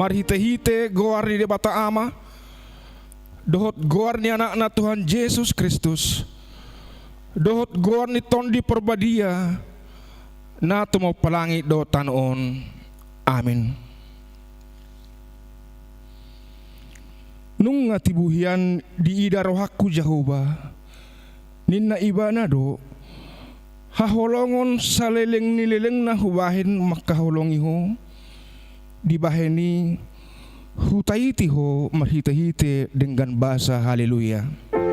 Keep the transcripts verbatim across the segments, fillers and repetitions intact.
Marhitehite goar ni Debata Ama, dohot goar ni Anakna Tuhan Jesus Kristus, dohot goar ni Tondi Parbadia, na tumompa langit dohot tano on. Amin. Nunga tibu hian diida rohangku Jahowa, ninna Ibana do, haholongon saleleng ni lelengna hubahen mangkaholongi ho, dibahen i hutaiti ho marhitehite denggan basa haleluya. Haleluya,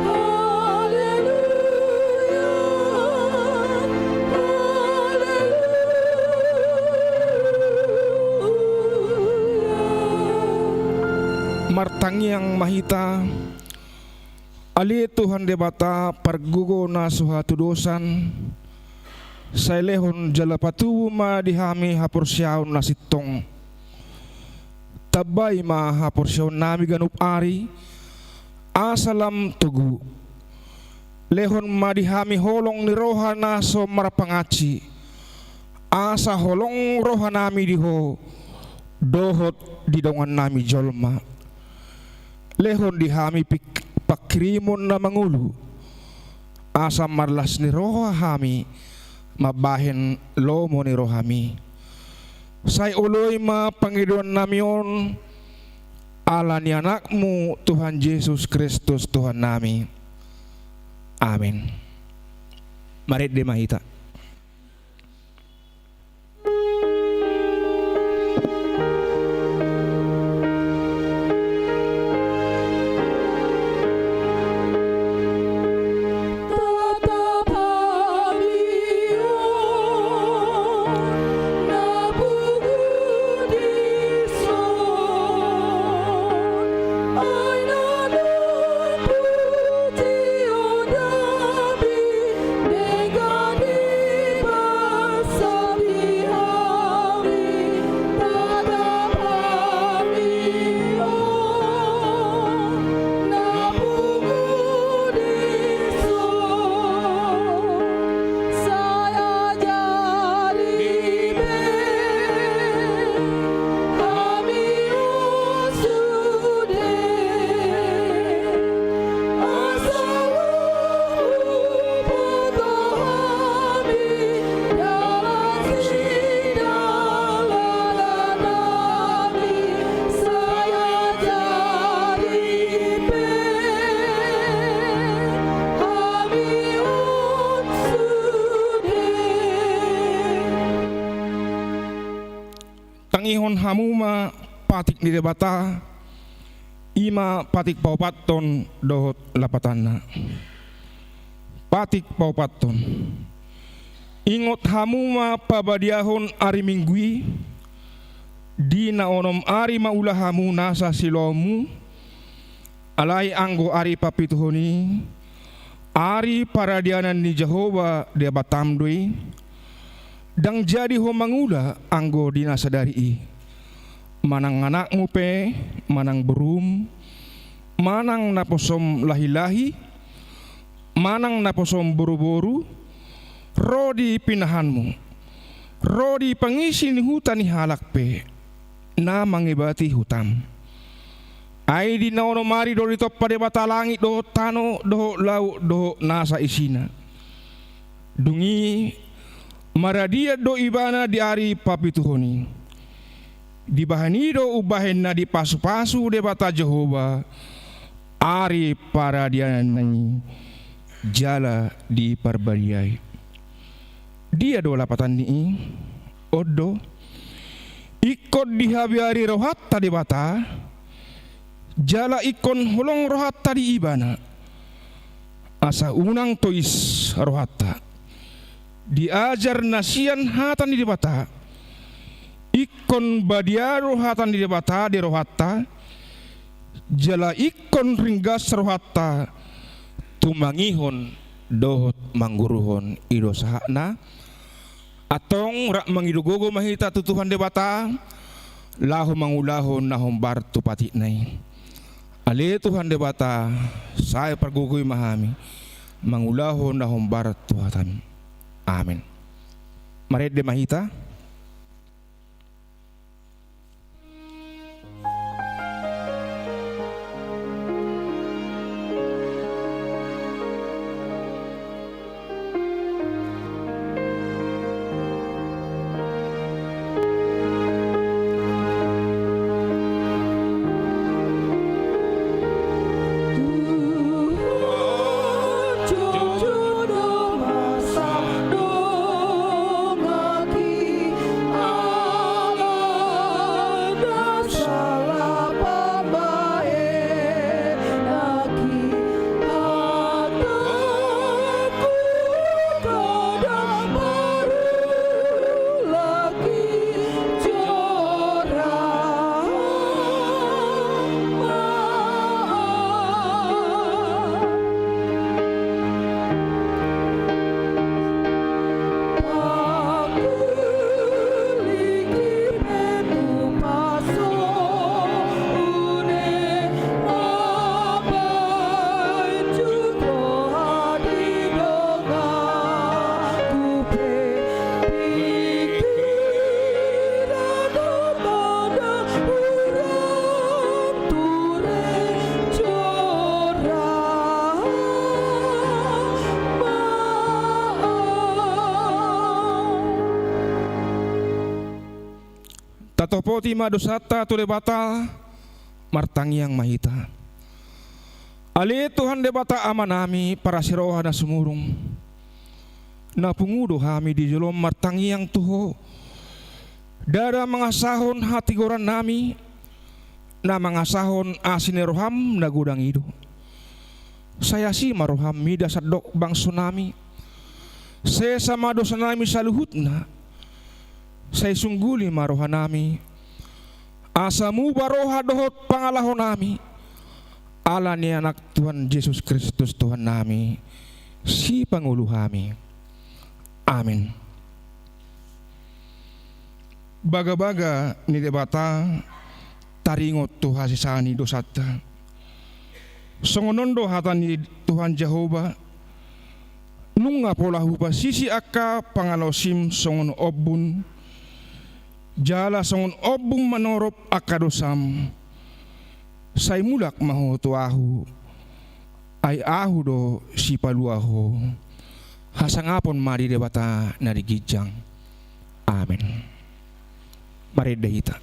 haleluya, haleluya. Martangiang ma hita. Ale Tuhan Debata, pargogo na so hatudosan, sai lehon jala patubu ma di hami haporseaon na sintong. Tambai ma haporseaonnami ganup ari, asa lam togu. Lehon ma di hami holong ni roha na so marpangansi, asa holong rohanami di Ho dohot di dongannami jolma. Lehon di hami pik-, panghirimon na mangolu, asa marlas ni roha hami mambahen lomo ni rohami. Sai oloi ma pangidoannami on, ala ni Anakmu Tuhan Jesus Kristus Tuhannami. Amin. Marende ma hita. Tangihon hamu ma patik ni Debata, i ma patik paopathon dohot lapatanna. Patik paopathon. Ingot hamu ma pabadiahon ari Minggu i, di na onom ari mangula hamu nasa silomu, alai anggo ari papituhon i, ari paradianan ni Jahowa Debatam do i, ndang jadi ho mangula anggo di na sadari i. Manang anakmu pe, manang borum, manang naposom lahilahi, manang naposom boruboru, ro di pinahanmu, ro di pangisi ni huta ni halak pe, na mangebati hutam. Ai di na onom ari do ditompa Debata langit dohot tano, dohot laut, dohot nasa isina. Dung i maradian do Ibana di ari papituhon i. Dibahen i do umbahen na dipasupasu Debata Jahowa ari paradianan i jala diparbadiai. Dia do lapatan ni i? On do, ingkon dihabiari rohanta Debata, jala ingkon holong rohanta di Ibana, asa unang tois rohanta. Diajar na sian hata ni Debata, ingkon badia do hata ni Debata di rohanta, jala ingkon ringgas rohanta tumangihon dohot mangguruhon. I do sahatna. Antong rap mangido gogo ma hita tu Tuhan Debata, laho mangulahon na hombar tu patikna i. Ale Tuhan Debata, sai pargogoi ma hami mangulahon na hombar tu hataM. Amen. Marende ma hita. Tatopoti ma dosanta tu Debata, martangiang ma hita. Ale Tuhan Debata Amanami, parasi roha na sumurung, na pungu do hami di jolom martangiang tu Ho. Ndada mangasahon hatigorannami, na mangasahon asi ni roham na godang i do. Sai asi ma roham mida sandok bangsonami. Sesa ma dosanami saluhutna. Sai sungguli ma rohanami, asa muba roha dohot pangalahonami, ala ni Anak Tuhan Jesus Kristus Tuhannami, Sipangolu hami. Amin. Bagabaga ni Debata taringot tu hasesaan ni dosanta. Songon on do hata ni Tuhan Jahowa: Nunga pola hupasisi angka pangalaosim songon ombun, jala songon ombun manorop angka dosam. Sai mulak ma ho tu Ahu, ai Ahu do sipalua ho. Hasangapon ma di Debata na di ginjang. Amen. Marende hita.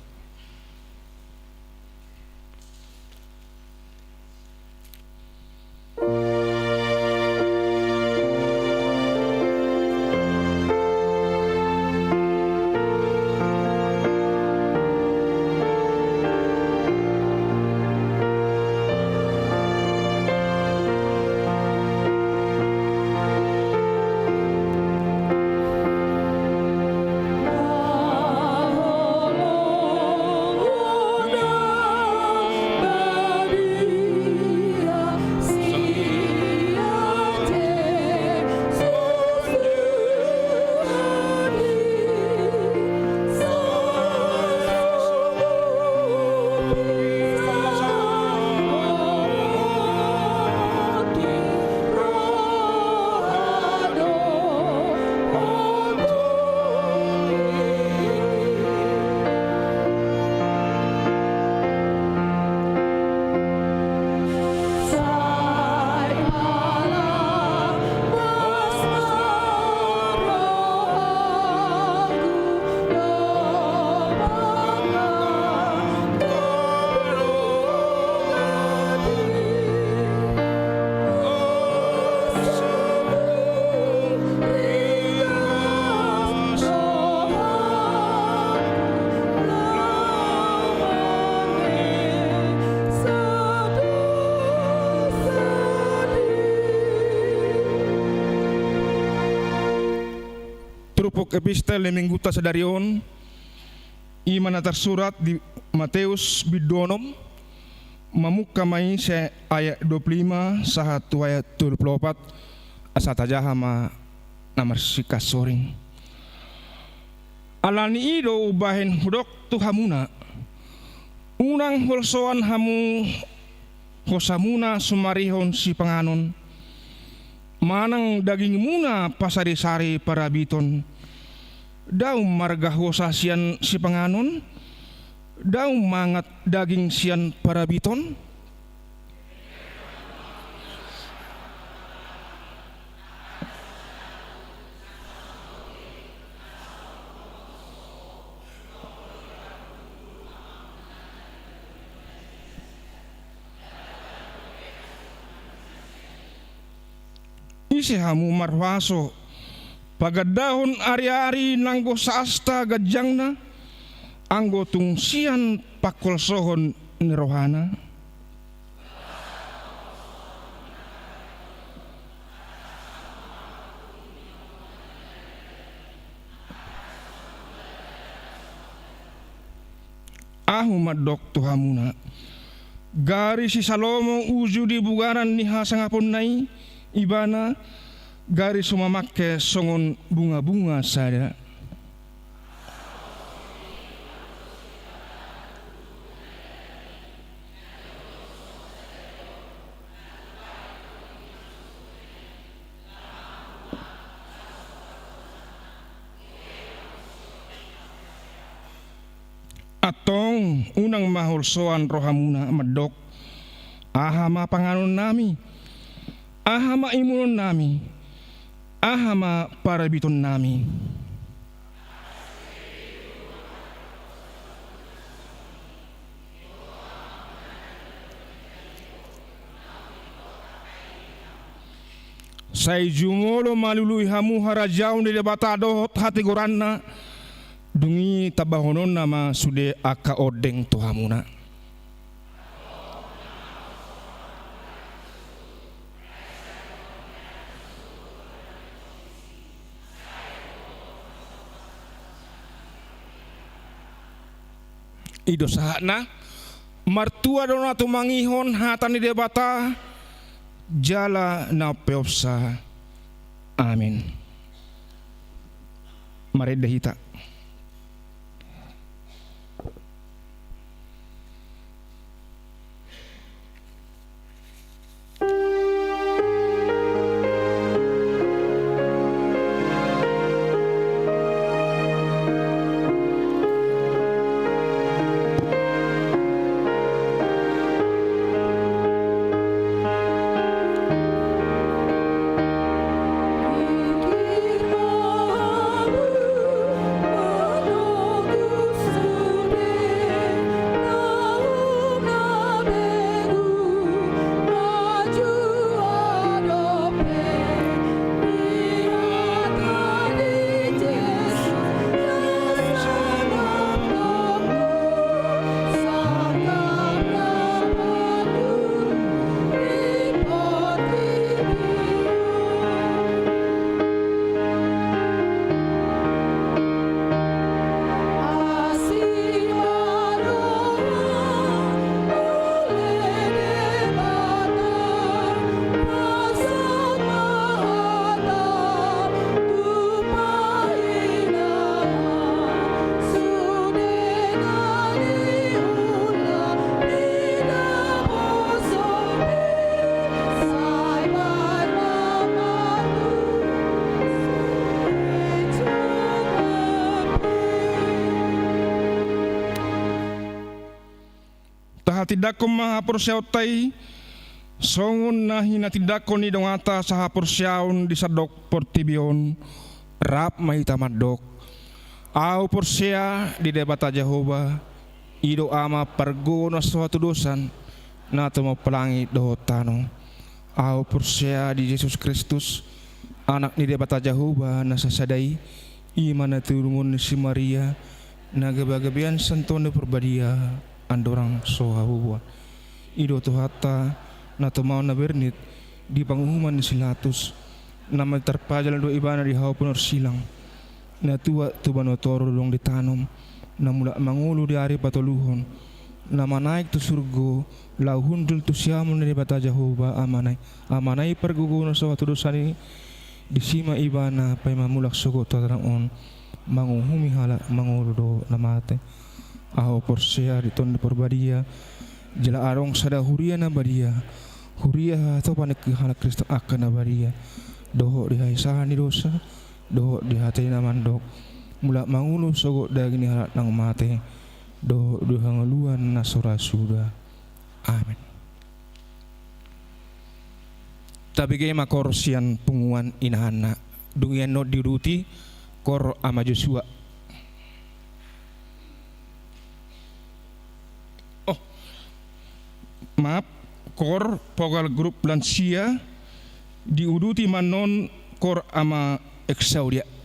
Turpuk epistel ni minggunta sadari on, i ma na tarsurat di Mateus bindu onom, mamungka ma i sian ayat dua pulu lima sahat tu ayat tolu pulu opat, asa tajaha ma na marsingkat soring. Ala ni i do umbahen hudok tu hamuna, unang holsoan hamu hosamuna sumarihon sipanganon, manang dagingmuna pasari-sari parabiton, Ndang marga hosa sian sipanganon, ndang mangan daging sian parabiton. Ise hamu marhuaso, pagandahon ariari nanggo saasta ganjangna, anggo tung sian pangholsohon ni rohana? Ahu mandok tu hamuna, gari si Salomo uju di bugaran ni hasangaponna i, ibana gari so mamangke songon bungabunga sada. Antong unang ma holsoan rohamuna mandok, aha ma panganonnami, aha ma imunonnami, aha ma parabitonnami. Sai jumolo ma lului hamu harajaon ni Debata dohot hatigoranna, dung i tambahononna ma sude angka ondeng tu hamuna. I do sahatna. Martua do na tumangihon hata ni Debata jala na umpeopsa. Amin. Marende hita. Tahatindangkon ma haporseaonta i, songon na hinatindangkon ni donganta sahaporseaon di sandok portibi on. Rap ma hita mandok. Ahu porsea di Debata Jahowa, i do Ama pargogo na so hatudosan, na tumompa langit dohot tano. Ahu porsea di Jesus Kristus, Anak ni Debata Jahowa na sasada i, i ma na tinadingon ni si Maria, na gabegabean sian Tondi Parbadia, andorang so habubuhan. I do Tuhanta, na tumaon na bernit di panguhuman ni si Latus, na mate tarpajal do ibana di hau ponorsilang, na tuat tu banua toru dung ditanom, na mulak mangolu di ari patoluhon, na manaek tu surgo, laho hundul tu siamun ni Debata Jahowa Amana i. Amana i pargogo na so hatudosan i, disi ma ibana paima mulak sogot tu hatanan on, manguhumi halak mangolu dohot na mate. Ahu porsea di Tondi Parbadia, jala adong sada huria na badia, huria hahatopan ni halak Kristen angka na badia, dohot di hahisahan ni dosa, dohot di hata i na mandok, Mulak mangolu sogot daging ni halak naung mate, dohot di hangoluan na so ra suda. Amen. Tabege ma koor sian punguan inahanna. Dung i annon diuduti koor Ama Josua. Oh, maaf, koor vokal grup lansia diuduti ma annon koor Ama Exaudia.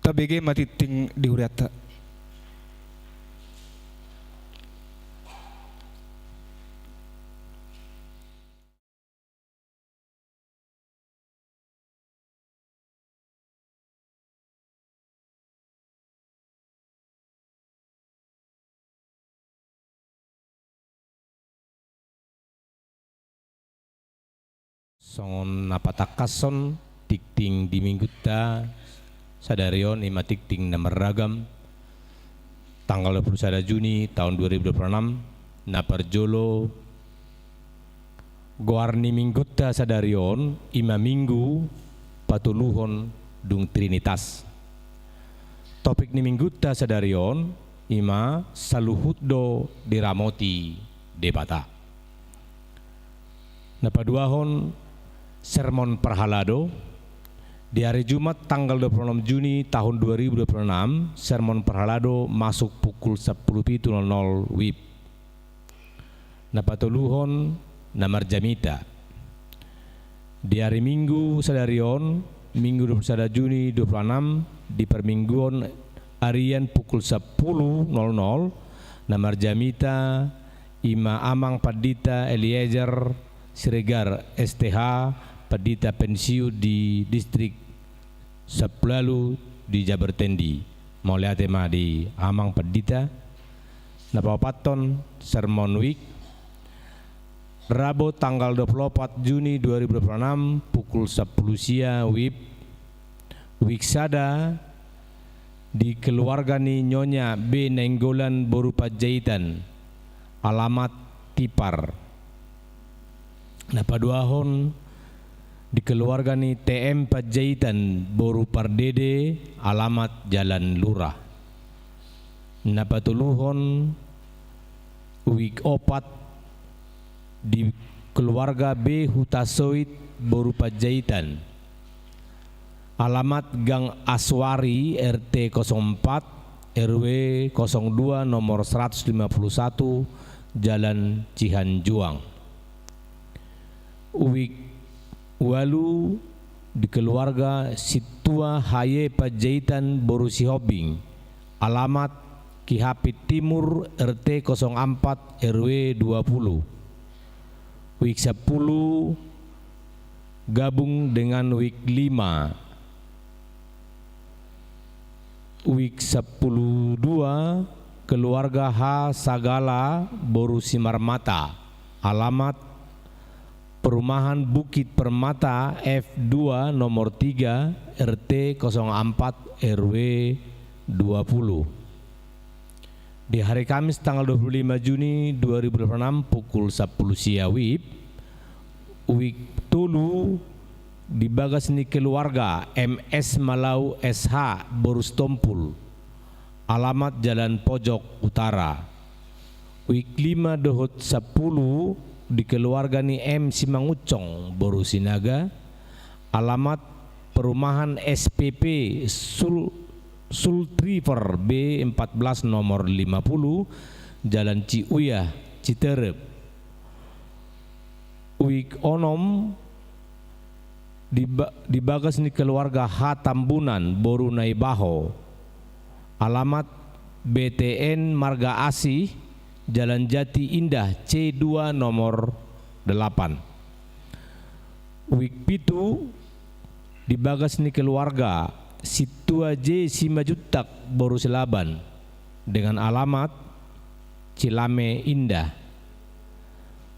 Tabege ma tingting di hurianta. Songon na patangkashon tingting di minggunta sadari on, ima tingting na marragam, tanggal dua puluh sada Juni taon dua ribu dua puluh enam. Na parjolo, goar ni minggunta sadari on ima Minggu Patoluhon dung Trinitas. Topik ni minggunta sadari on ima saluhut do diramoti Debata. Na paduahon, sermon parhalado. Di ari Jumat tanggal dua puluh enam Juni tahun dua ribu dua puluh enam, sermon parhalado masuk pukul sampulu pitu nol nol wib. Na patoluhon, na marjamita. Di ari Minggu sadari on, Minggu dua puluh sada Juni dua puluh enam, di parmingguon arian pukul sampulu nol nol, na marjamita ima Amang Pandita Eliezer Siregar, S T H, pandita pensiun di distrik Sampulu Ualu di Jabar Tendi. Mauliate ma di Amang Pandita. Na paopathon, sermon wik. Rabo tanggal dua puluh opat Juni dua ribu dua puluh enam, pukul sampulu sia wib. Wik sada, di keluarga ni Nyonya B Nainggolan boru Panjaitan, alamat Tipar. Na paduahon, di keluarga ni T M Panjaitan boru Pardede, alamat Jalan Lurah. Na patoluhon, wik opat, di keluarga B Hutasoit boru Panjaitan, alamat Gang Aswari, R T kosong empat, R W kosong dua, nomor seratus lima puluh satu, Jalan Cihanjuang. Wik ualu, di keluarga Sintua Haye Panjaitan boru Sihombing, alamat Kihapit Timur, R T kosong empat, R W dua puluh. Wik sampulu, gabung dengan wik lima. Wik sampulu dua, keluarga H Sagala boru Simarmata, alamat Perumahan Bukit Permata, F dua, nomor tiga, R T kosong empat, R W dua puluh. Di hari Kamis tanggal dua puluh lima Juni dua ribu dua puluh enam pukul sampulu sia wib, wik tolu, di bagas ni keluarga M S Malau S H boru Sitompul, alamat Jalan Pojok Utara. Wik lima dohot sampulu, di keluarga ni M Simangunsong boru Sinaga, alamat perumahan S P P Sul-, Sultriver B empat belas nomor lima puluh, Jalan Ciuyah, Citerep. Wik onom, di ba-, di bagas ni keluarga H Tambunan boru Naibaho, alamat B T N Marga Asih, Jalan Jati Indah C dua nomor delapan. Wik pitu, di bagas ni keluarga Sintua J Simanjuntak boru Silaban, dengan alamat Cilame Indah.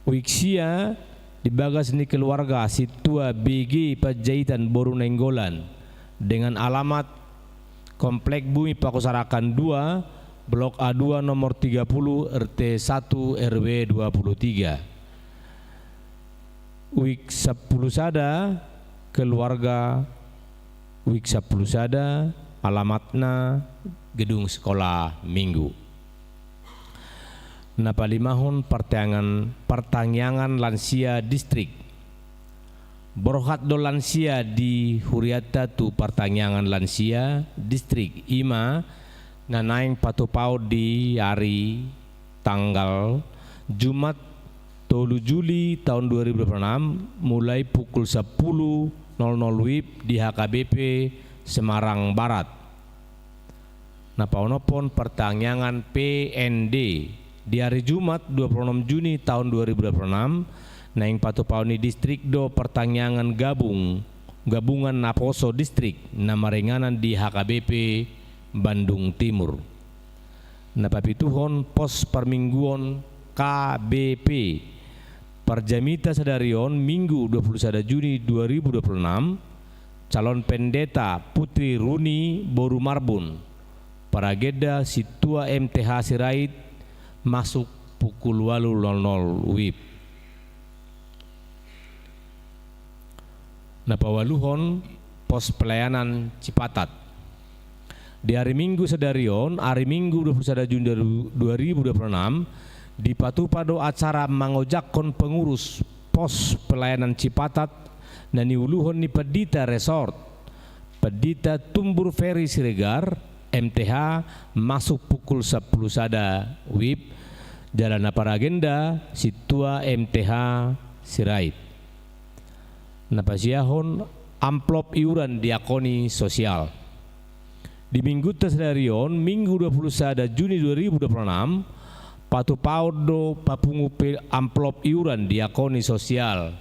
Wik sia, di bagas ni keluarga Sintua B G Panjaitan boru Nainggolan, dengan alamat Komplek Bumi Pakusarakan dua, Blok A dua nomor tiga puluh, R T satu, R W dua puluh tiga. Wik sampulu sada, keluarga Wik sampulu sada, alamatna Gedung Sekolah Minggu. Na palimahon, partangiangan, partangiangan lansia distrik. Borhat do lansia di hurianta tu partangiangan lansia distrik, ima na naeng patupaon di ari tanggal Jumat tolu Juli taon dua ribu dua puluh enam, mulai pukul sampulu nol nol wib di H K B P Semarang Barat. Na paonomhon partangiangan P N D. Di ari Jumat dua puluh enam Juni taon dua ribu dua puluh enam, naeng patupaon ni distrik do partangiangan gabung, gabungan naposo distrik, na maringanan di H K B P Bandung Timur. Na papituhon pos parmingguon K B P. Parjamita sadari on, Minggu dua puluh sada Juni dua ribu dua puluh enam, calon pendeta Putri Runi boru Marbun. Paragenda sintua M T H Sirait masuk pukul ualu nol nol wib. Na paualuhon pos pelayanan Cipatat. Di ari Minggu sadari on, ari Minggu dua puluh sada Juni dua ribu dua puluh enam, dipatupa do acara mangojakhon pengurus pos pelayanan Cipatat na niuluhon ni Pandita Resort, Pandita Tumbur Ferry Siregar, M T H, masuk pukul sampulu sada wib, jala na paragenda sintua M T H Sirait. Na pasiahon amplop iuran diakoni sosial. Di minggunta sadari on, Minggu dua puluh sada Juni dua ribu dua puluh enam, patupaon do papungu pe amplop iuran diakoni sosial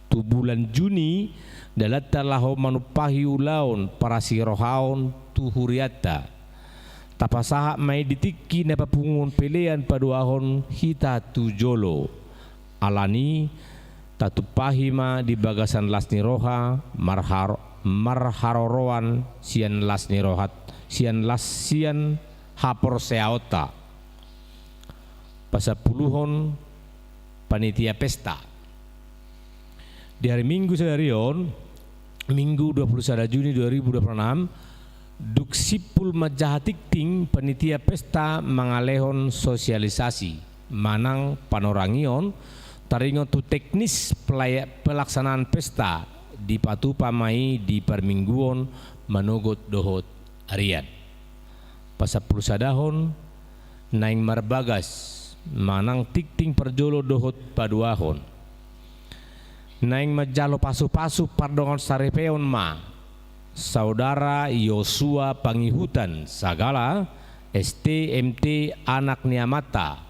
tu bulan Juni, dalanta laho manumpahi ulaon parasirohaon tu hurianta. Tapasahat ma i di tingki na papunguhon pelean paduahon hita tu jolo. Alani, tatumpahi ma di bagasan las ni roha, marhar-, marharoroan sian las ni rohat, sian las sian haporseaonta. Pasampuluhon panitia pesta. Di ari Minggu sadari on, Minggu dua puluh sada Juni dua ribu dua puluh enam, dung simpul manjaha tingting, panitia pesta mangalehon sosialisasi manang panorangion taringot tu teknis pelaya-, pelaksanaan pesta, dipatupa ma i di parmingguon manogot dohot arian. Pasampulu sadahon, naeng marbagas manang tingting parjolo dohot paduahon. Naeng manjalo pasupasu pardongan saripeon ma saudara Yosua Pangihutan Sagala, S T, M T, anak ni amanta,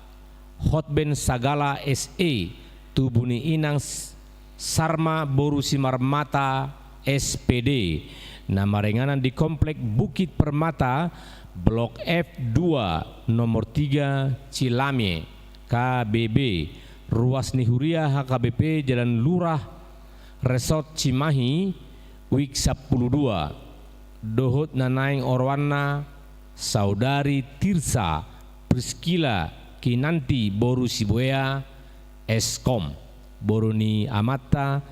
Hotben Sagala, S E, tubu ni inang S-, Sarma boru Simarmata, S P D, na maringanan di Komplek Bukit Permata, Blok F dua, nomor tiga, Cilamie, K B B, ruas ni huria H K B P Jalan Lurah, Resort Cimahi, wik sampulu dua, dohot na naeng oroanna saudari Tirsa Priskila Kinanti boru Sibuea, S Kom, boru ni amanta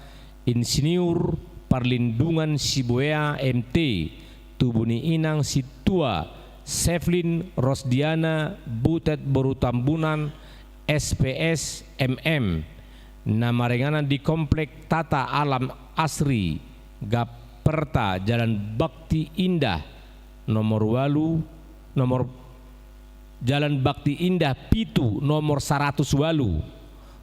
Insinyur Parlindungan Sibuea, M T, tubu ni inang sintua Sevlin Rosdiana Butet boru Tambunan, S P S, M M, na maringanan di Komplek Tata Alam Asri, Gaperta, Jalan Bakti Indah, nomor ualu, nomor, Jalan Bakti Indah pitu, nomor saratus ualu,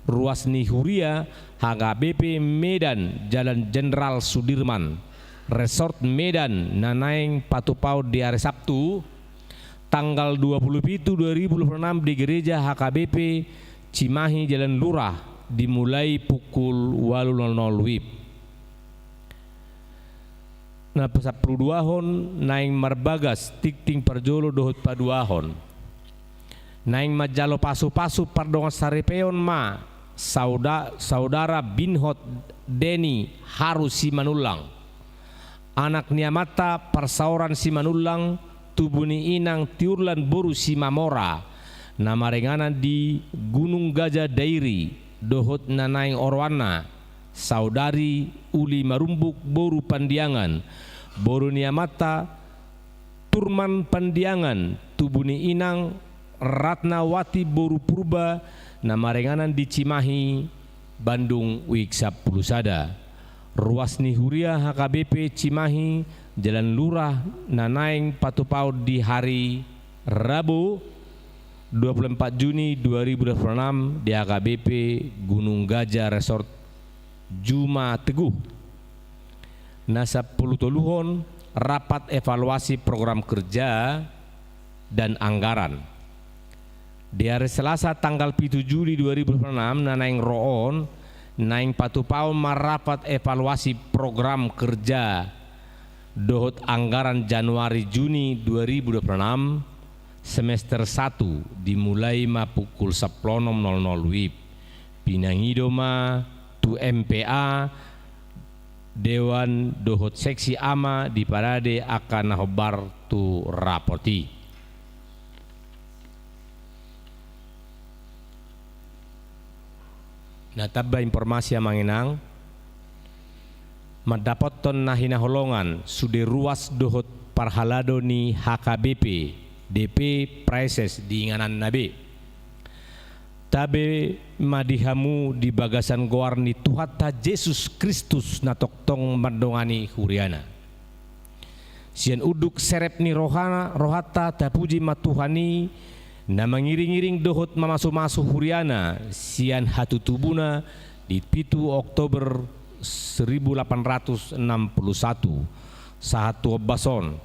ruas ni huria H K B P Medan, Jalan Jenderal Sudirman, Resort Medan, na naeng patupaon di ari Sabtu, tanggal dua puluh pitu dua ribu dua puluh enam di Gereja H K B P Cimahi Jalan Lurah, dimulai pukul ualu nol nol wib. Na pasampulu duahon naeng marbagas tingting parjolo dohot paduahon. Naeng manjalo pasupasu pardongan saripeon ma sauda-, saudara Binhot Deni Haru Simanullang, anak ni amanta Parsaoran Simanullang, tubu ni inang Tiurlan boru Simamora, na maringanan di Gunung Gajah Dairi, dohot na naeng oroanna saudari Uli Marumbuk boru Pandiangan, boru ni amanta Turman Pandiangan, tubu ni inang Ratnawati boru Purba, na maringanan di Cimahi, Bandung, wik sampulu sada. Ruas ni huria H K B P Cimahi, Jalan Lurah, na naeng patupaon di hari Rabu, dua puluh empat Juni dua ribu dua puluh enam, di H K B P Gunung Gajah Resort Juma Teguh. Na sampulu toluhon, rapat evaluasi program kerja dan anggaran. Di ari Selasa tanggal pitu Juli dua ribu dua puluh enam na naeng ro on, naeng patupaon ma rapat evaluasi program kerja dohot anggaran Januari Juni dua ribu dua puluh enam, semester satu, dimulai ma pukul sampulu onom nol nol WIB. Pinangido ma tu M P A, dewan dohot seksi ama diparade angka na hombar tu rapot i. Na tamba informasi amang inang, mandapothon na hinaholongan sude ruas dohot parhalado ni H K B P, D P, praeses di ingananna be. Tabe ma di hamu di bagasan goar ni Tuhanta Jesus Kristus na tongtong mandongani huriana. Sian unduk serep ni rohana, rohanta tapuji ma Tuhan i, na mangiring-iring dohot mamasumasu huriana sian hatutubuna di pitu Oktober seribu delapan ratus enam puluh satu, sahat tu ombas on.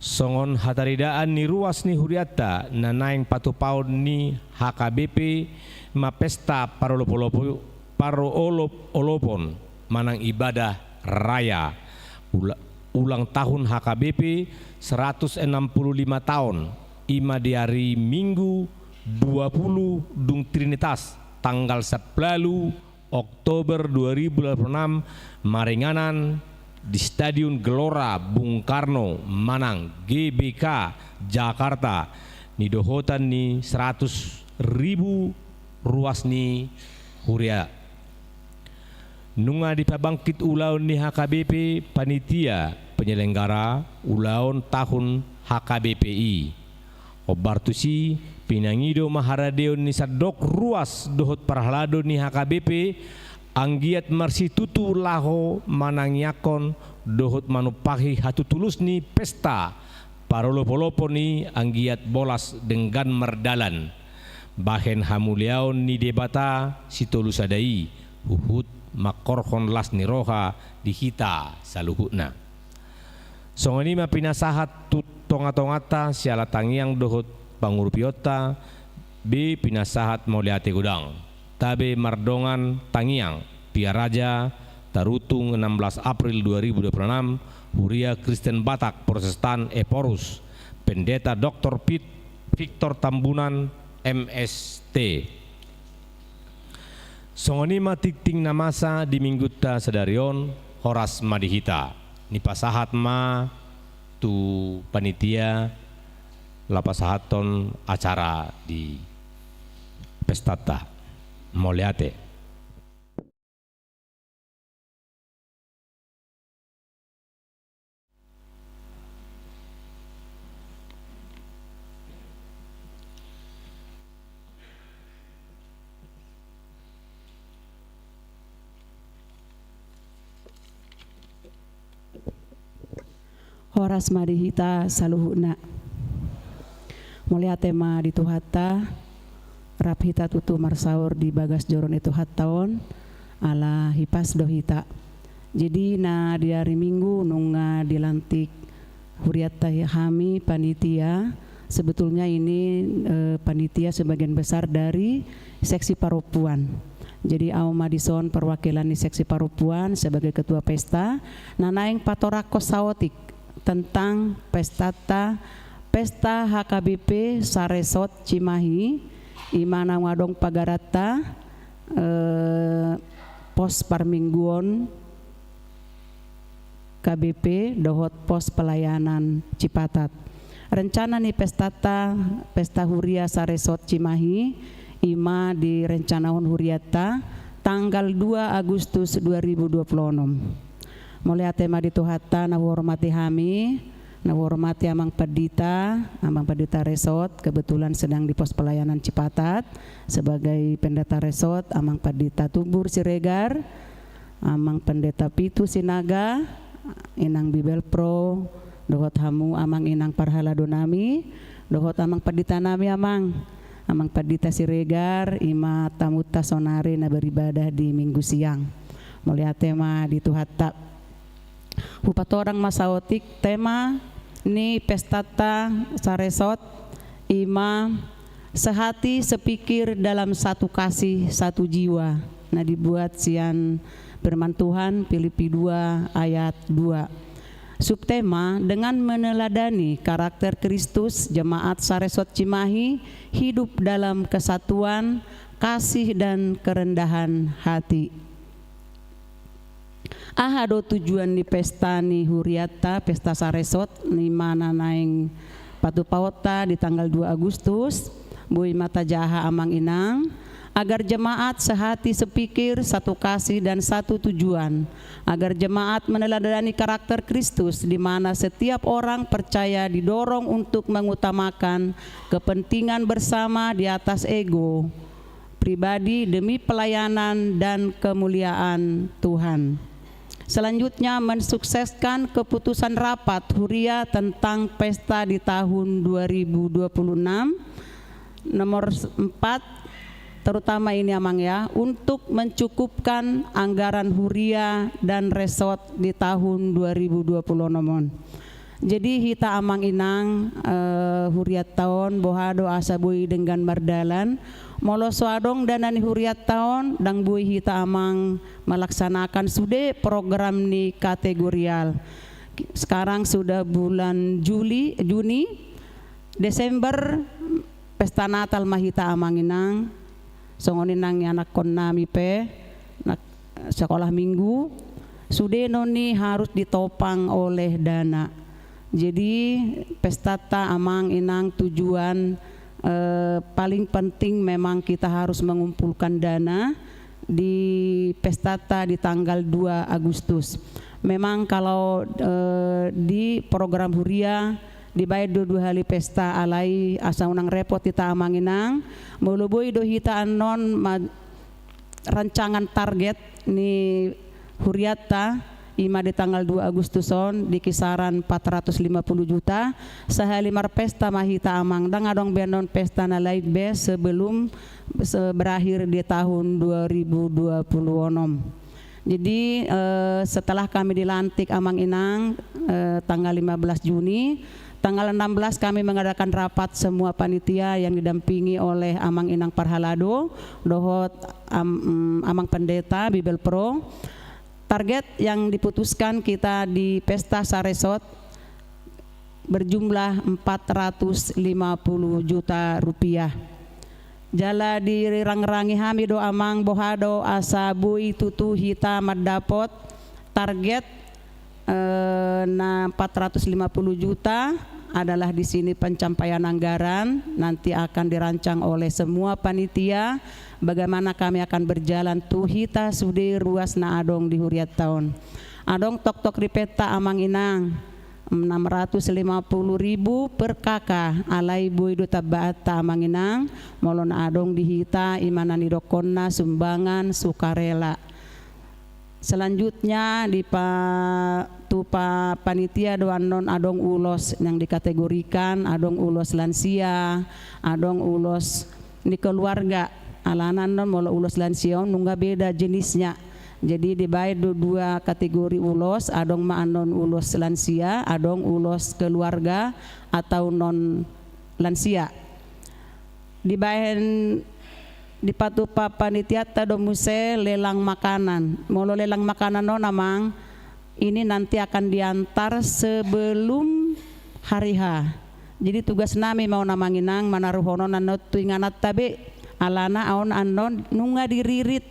Songon hataridaan ni ruas ni hurianta na naeng patupaon ni H K B P ma pesta parolop-olopo-, parolop-olopon manang ibadah raya ula-, ulang tahun H K B P seratus enam puluh lima taon, i ma di ari Minggu dua puluh dung Trinitas, tanggal sampulu Oktober dua ribu dua puluh enam, maringanan di Stadion Gelora Bung Karno manang G B K Jakarta, nidohotan ni seratus ribu ruas ni huria. Nunga dipabangkit ulaon ni H K B P panitia penyelenggara ulaon tahun H K B P i. Hombar tusi, pinangido ma haradeon ni sandok ruas dohot parhalado ni H K B P, anggiat marsitutu laho manangiangkon dohot manumpahi hatutulus ni pesta parolop-olopon i anggiat bolas denggan mardalan. Bahen hamuliaon ni Debata sitolu sada i, huhut mangkorhon las ni roha di hita saluhutna. Songon i ma pinasahat tu tonga-tonganta siala tangiang dohot pangurupionta be pinasahat mauliate godang. Tabe mardongan tangiang, Pia Raja, Tarutung, enam belas April dua ribu dua puluh enam, Huria Kristen Batak Protestan Ephorus, Pendeta Doktor Pit-, Victor Tambunan, M S T. Songon i ma tingting na masa di minggunta sadari on, horas ma di hita. Nipasahat ma tu panitia laho pasahathon acara di pestanta. Mauliate. Horas ma di hita saluhutna. Mauliate ma di Tuhanta, rap hita tutu marsaor di bagas joro ni Tuhanta on, ala hipas do hita. Jadi, na di ari Minggu nunga dilantik hurianta hami panitia, sebetulnya ini, eh, panitia sebagian besar dari seksi parompuan. Jadi, au ma dison perwakilan ni seksi parompuan sebagai ketua pesta, na naeng patoranghon saotik tentang pestanta, pesta H K B P Saresot Cimahi, i ma naung adong pagaranta, eh, pos parmingguon K B P dohot pos pelayanan Cipatat. Rencana ni pestanta, pesta huria Saresot Cimahi, i ma direncanahon hurianta tanggal dua Agustus dua ribu dua puluh enam. Mauliate ma di Tuhanta na huhormati hami, na huhormati Amang Pandita, Amang Pandita Resot, kebetulan sedang di pos pelayanan Cipatat sebagai pendeta resot, Amang Pandita Tumbur Siregar, Amang Pendeta Pitu Sinaga, Inang Bibelvrouw, dohot hamu Amang Inang parhalado nami, dohot Amang Pandita nami Amang, Amang Pandita Siregar, i ma tamunta sonari na beribadah di Minggu siang. Mauliate ma di Tuhanta. Hupatorang ma saotik tema ni pestanta Saresot, Ima sehati sepikir dalam satu kasih satu jiwa. Nah, dibuat sian firman Tuhan Filipi dua ayat dua. Subtema, dengan meneladani karakter Kristus, jemaat Saresot Cimahi hidup dalam kesatuan, kasih dan kerendahan hati. Aha do tujuan ni pesta ni huriatta, pesta Saresot, ni mana naeng patupaonta di tanggal dua Agustus? Boi ma tajaha amang inang, agar jemaat sehati sepikir, satu kasih dan satu tujuan, agar jemaat meneladani karakter Kristus, di mana setiap orang percaya didorong untuk mengutamakan kepentingan bersama di atas ego pribadi demi pelayanan dan kemuliaan Tuhan. Selanjutnya, mensukseskan keputusan rapat huria tentang pesta di tahun dua ribu dua puluh enam, nomor empat, terutama ini amang ya, untuk mencukupkan anggaran huria dan resot di tahun dua ribu dua puluh enam on. Jadi hita amang inang, eh, huriatta on boha do asa boi denggan mardalan. Molo so adong dana ni huriatta on, ndang boi hita amang melaksanakan sude program ni kategorial. Sekarang sudah bulan Juli, Juni, Desember, pesta Natal ma hita amang inang. Songon i nang ianakkon nami pe, na sekolah minggu, sude non i harus ditopang oleh dana. Jadi pestata amang inang tujuan, eh, paling penting memang kita harus mengumpulkan dana di pestata di tanggal dua Agustus. Memang kalau, eh, di program huria dibaen do dua hali pesta, alai asa unang repot hita amang inang, molo boi do hita annon ma-, rancangan target ni huriatta, ima di tanggal dua Agustus on di kisaran empat ratus lima puluh juta, sahali marpesta ma hita amang, ndang adong be annon pesta na lain be sebelum se-, berakhir di tahun dua ribu dua puluh enam. Jadi, eh, setelah kami dilantik amang inang, eh, tanggal lima belas Juni, tanggal enam belas kami mengadakan rapat semua panitia yang didampingi oleh amang inang parhalado, dohot am-, mm, amang pendeta, Bibelvrouw. Target yang diputuskan kita di pesta Saresot berjumlah empat ratus lima puluh juta rupiah. Jala dirangrangi hami do amang boha do asa boi tutu hita mandapot target, eh, na empat ratus lima puluh juta adalah di sini pencapaian anggaran, nanti akan dirancang oleh semua panitia bagaimana kami akan berjalan tu hita sude ruas na adong di huriatta on. Adong toktok ripenta amang inang, enam ratus lima puluh ribu per K K, alai boi do tambaanta amang inang, molo na adong di hita ima na nidokkonna sumbangan sukarela. Selanjutnya di pa-, tu pa-, panitia do annon adong ulos yang dikategorikan, adong ulos lansia, adong ulos ni keluarga. Alana annon molo ulos lansia on nunga beda jenisnya. Jadi dibaen do dua kategori ulos, adong ma annon ulos lansia, adong ulos keluarga atau non lansia. Dibaen, dipatupa panitiatta do muse lelang makanan. Molo lelang makanan on amang, ini nanti akan diantar sebelum hari H. Jadi tugas nami ma on amang inang manaruhon on annon tu ingananta be. Alana on annon nunga diririt,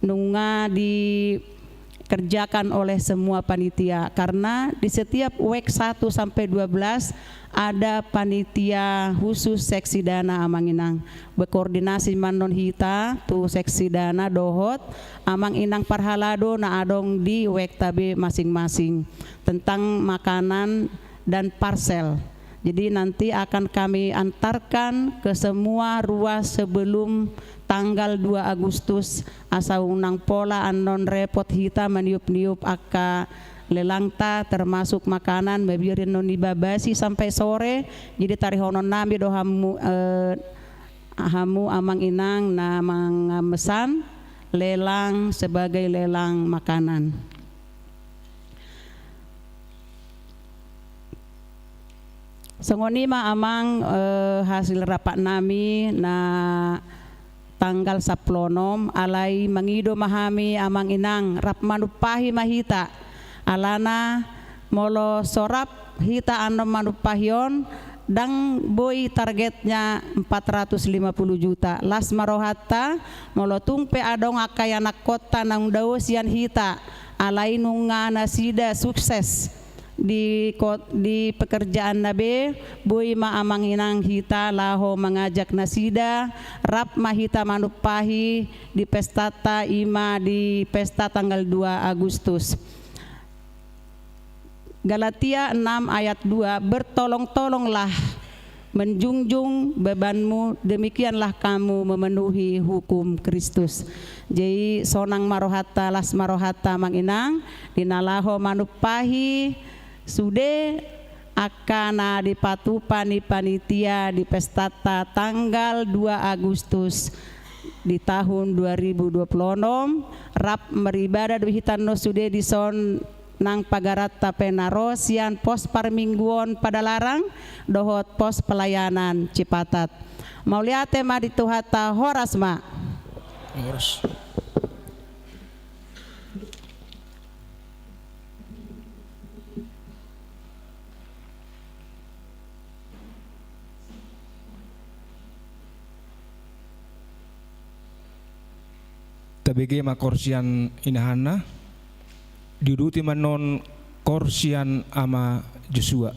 nunga dikerjakan oleh semua panitia. Karena di setiap wek satu sampai dua belas ada panitia khusus seksi dana amang inang. Berkoordinasi ma annon hita tu seksi dana dohot amang inang parhalado na adong di wekta be masing-masing tentang makanan dan parsel. Jadi nanti akan kami antarkan ke semua ruas sebelum tanggal dua Agustus, asa unang pola annon repot hita maniup-niup angka lelangta, termasuk makanan, mabiar annon iba basi sampai sore. Jadi tarihonon nami do hamu, eh, hamu amang inang na mangamesan lelang sebagai lelang makanan. Songon i ma amang, eh, hasil rapat nami na tanggal sampulu onom, alai mangido ma hami amang inang, rap manumpahi ma hita. Alana molo so rap hita annon manumpahi on, ndang boi targetna empat ratus lima puluh juta. Las ma rohanta, molo tung pe adong angka ianakhonta naung dao sian hita, alai nunga nasida sukses di ko-, di pekerjaanna be, boi ma amang inang hita laho mangajak nasida, rap ma hita manumpahi di pestanta, i ma di pesta tanggal dua Agustus. Galatia enam ayat dua, "Bertolong-tolonglah menjunjung bebanmu, demikianlah kamu memenuhi hukum Kristus." Jadi sonang ma rohanta, las ma rohanta amang inang, di na laho manumpahi sude angka na dipatupa ni panitia di pestanta tanggal dua Agustus di tahun dua ribu dua puluh onom, rap maribadah do hita annon sude dison nang pagaranta pe na ro sian pos parmingguon Padalarang dohot pos pelayanan Cipatat. Mauliate ma di Tuhanta, horas ma. Horas. Tabege ma koor sian inahanna, diuduti ma annon koor sian ama Josua.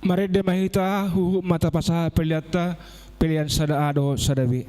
Marende ma hita huhut ma tapasahat peleanta, pelean sada A dohot sada B.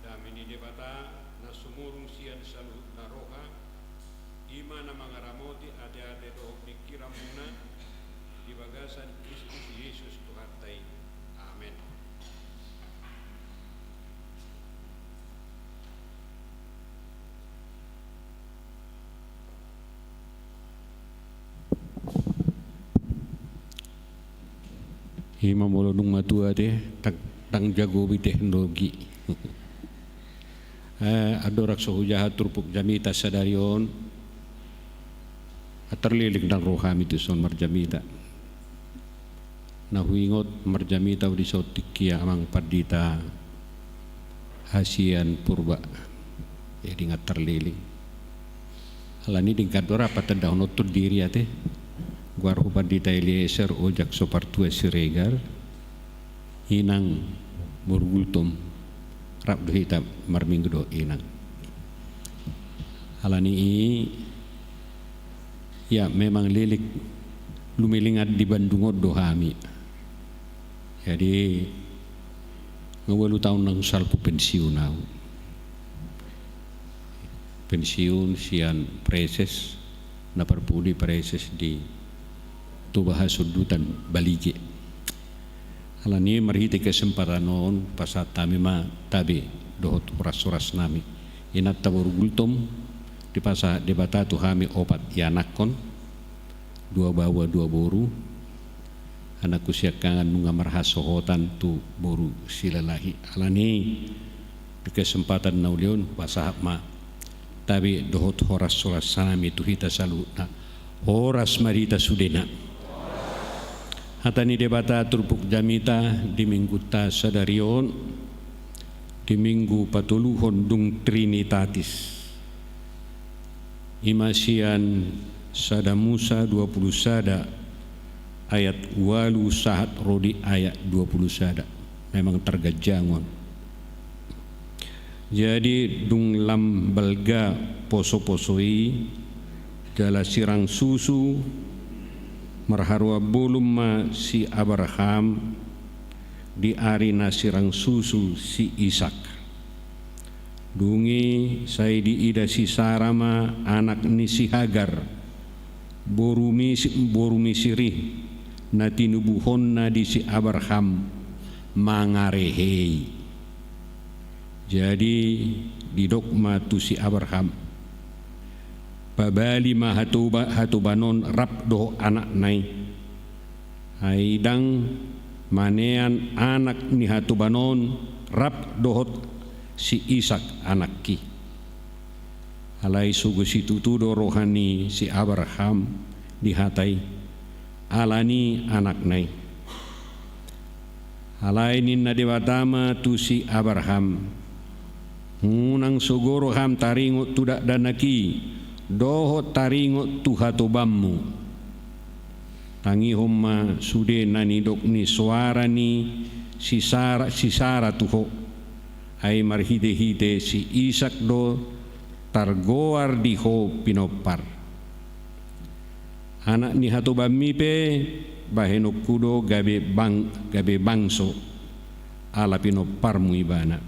Dame ni Debata na sumurung sian saluhutna roha, i ma na mangaramoti ateate dohot pingkiranmuna di bagasan Kristus Jesus Tuhanta i. Amen. I ma molo dung matua te, ndang, ndang jago be teknologi. Eh, andorang so hujaha turpuk jamita sadari on, tarleleng ndang ro hami tuson marjamita. Na huingot marjamita au di son tingki amang pandita hasian Purba. Jadi nga tarleleng. Alani dengkan do ra patandahononku diri ate. Goarhu Pandita Eliezer Ojak Sopartua Siregar. Inang boru Gultom. Rap do hita marminggu dohot inang. Alani i, ya, memang leleng lumelengan di Bandung on do hami. Jadi nga ualu taon naung salpu pensiun au. Pensiun sian Praeses, na parpudi Praeses di Toba Hasondutan Balige. Alani marhite kesempatan on pasahat hami ma tabe dohot horas-horas nami. Inanta boru Gultom, dipasahat Debata tu hami opat ianakhon, dua baoa dua boru. Anakku siangkangan nunga marhasohotan tu boru Silalahi. Alani di kesempatan na uli on hupasahat ma tabe dohot horas-horas nami tu hita saluhutna. Horas ma di hita sudena. Hata ni Debata turpuk jamita di minggunta sadari on, di minggu patoluhon dung Trinitatis. I ma sian Sada Musa dua pulu sada ayat ualu sahat ro di ayat dua pulu sada. Memang targanjang on. Jadi dung lam balga poso-poso i, jala sirang susu, marharoan bolon ma si Abraham di ari na sirang susu si Isak. Dung i sai diida si Sara ma anak ni si Hagar, boru Mis-, boru Misir i, na tinubuhonna di si Abraham mangarehei. Jadi didok ma tu si Abraham, pabali ma hatoba-, hatoban on rap dohot anakna i. Ai ndang manean anak ni hatoban on rap dohot si Isak anakki. Alai sogo situtu do roha ni si Abraham di hata i, alani anakna i. Alai ninna Debata ma tu si Abraham, unang sogo roham taringot tu dakdanak i, dohot taringot tu hatobanmu. Tangihon ma sude na nidok ni soara ni si Sara, si Sara tu ho. Ai marhite-hite si Isak do targoar di ho pinompar. Anak ni hatobanmi pe bahenonku do gabe bang-, gabe bangso, ala pinomparmu ibana.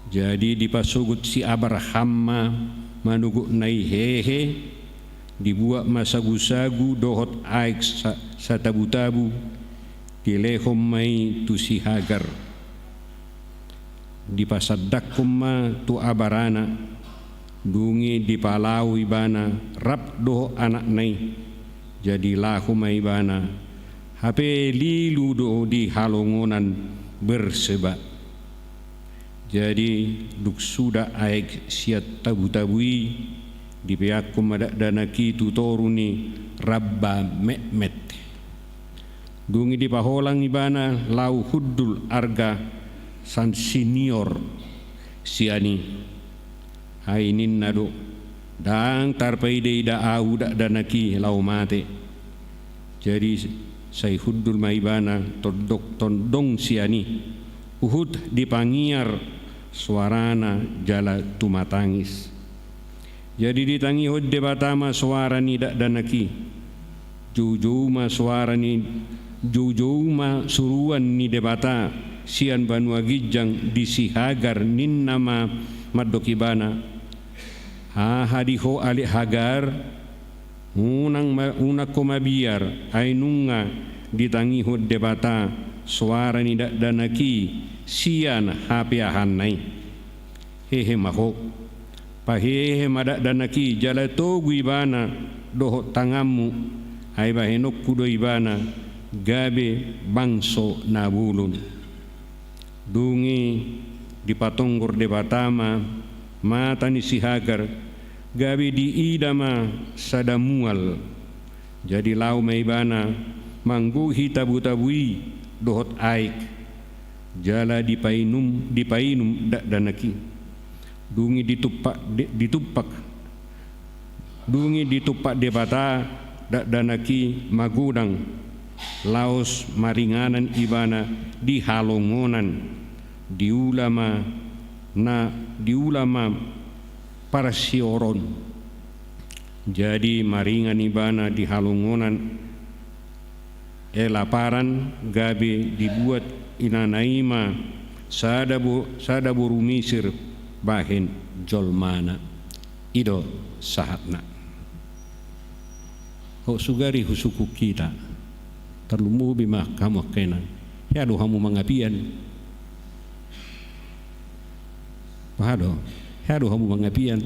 Jadi dipasogot si Abraham ma manogot na i hehe, dibuat ma sagu-sagu dohot aek sa-, satabu-tabu, dilehon ma i tu si Hagar. Dipasandangkon ma tu abarana, dung i dipalaho ibana rap dohot anakna i. Jadi laho ma ibana, hape lilu do di halongonan Berseba. Jadi dung suda aek sian tabu-tabu i, dipeakkon ma dakdanak i tu toru ni ramba metmet. Dung i dipaholang ibana laho hundul arga sian Senior sian i. Ai ninna do, ndang tarpaida-ida ahu dakdanak i laho mate. Jadi sai hundul ma ibana tondok-tondong sian i, huhut dipangiar soarana jala tumatangis. Jadi ditangihon Debata ma soara ni dakdanak i. Joujou ma soara ni, joujou ma suruan ni Debata sian banua ginjang di si Hagar, ninna ma mandok ibana, aha di ho ale Hagar, unang ma-, unang ho mabiar, ai nunga ditangihon Debata soara ni dakdanak i sian hapeahanna i. Hehe ma ho. Pahehe ma dakdanak i jala togu ibana dohot tanganmu, ai bahenonku do ibana gabe bangso na bolon. Dung i dipatonggor Debata ma mata ni si Hagar, gabe diida ma sada mual. Jadi laho ma ibana manggohi tabu-tabu i dohot aek, jala dipainum, dipainum dakdanak i. Dung i ditumpak, di-, ditumpak. Dung i ditumpak Debata dakdanak i magodang, laos maringanan ibana di halongonan, diula ma na, diula ma parsioron. Jadi maringan ibana di halongonan elaparan, gabe dibuat inana i ma sada bo-, sada boru Misir bahen jolmana. I do sahatna. Ho, sugari husungkun hita, tarlumobi ma hamu angka inang. Hea do hamu mangapian? Hea do, hea do hamu mangapian?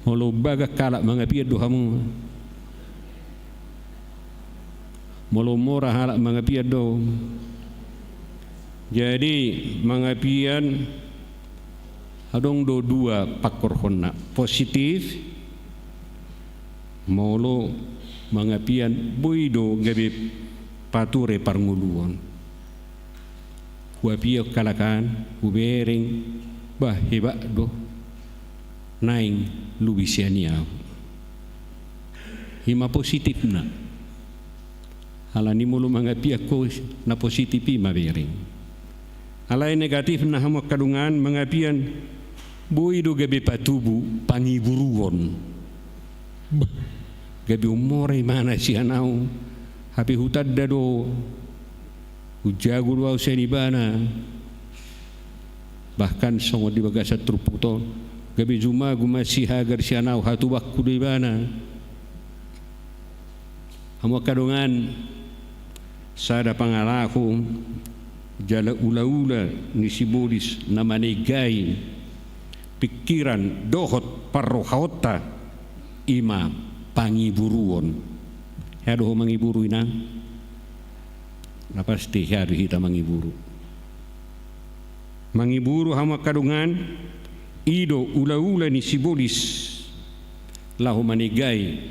Molo bagas halak mangapian do hamu. Molo mora halak mangapian do. Jadi mangapian adong do dua pangkorhonna, positif. Molo mangapian boi do gabe pature parngoluon. Huapian halak an, hubereng, bah, hebat do. Naeng lobi sian i ahu. I ma positifna. Alani molo mangapian ho, na positif i ma bereng. Alai negatifna, hamu angka dongan, mangapian boi do gabe patubu, pangiburuon. Bah, gabe umore ma na sian ahu. Hape hutanda do, hujago do ahu sian ibana. Bahkan songon di bagasan turpuk on, gabe jumagu ma si Hagar sian ahu, hatubuanku do ibana. Hamu angka dongan, sada pangalaho jala ulaula ni sibolis na manegai pingkiran dohot parrohaonta, i ma pangiburuon. Hea do ho mangiburu, inang? Na pasti hea do hita mangiburu. Mangiburu, hamu angka dongan, i do ulaula ni sibolis laho manegai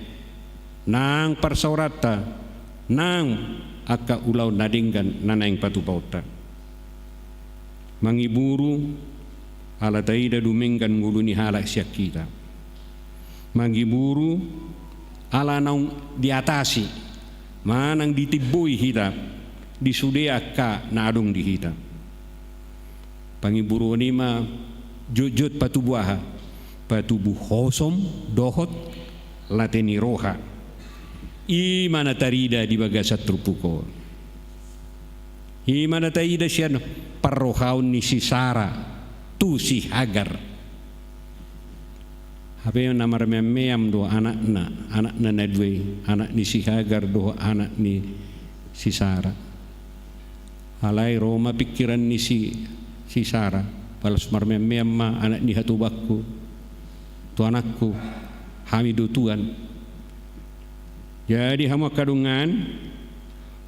nang parsaoranta, nang angka ulaon na denggan na naeng patupaonta. Mangiburu ala taida dumenggan ngolu ni halak sian hita. Mangiburu ala naung diatasi manang ditimboi hita di sude angka na adong di hita. Pangiburuon i ma jotjot patubu aha? Patubu hosom dohot late ni roha. I ma na tarida di bagasan turpuk on. I ma na taida sian parrohaon ni si Sara tu si Hagar. Hape na marmeam-meam do anakna, anakna na dua i, anak ni si Hagar dohot anak ni si Sara. Alai ro ma pingkiran ni si, si Sara, pala marmeam-meam ma anak ni hatubuanku tu anakku, hami do tuan. Jadi hamu angka dongan,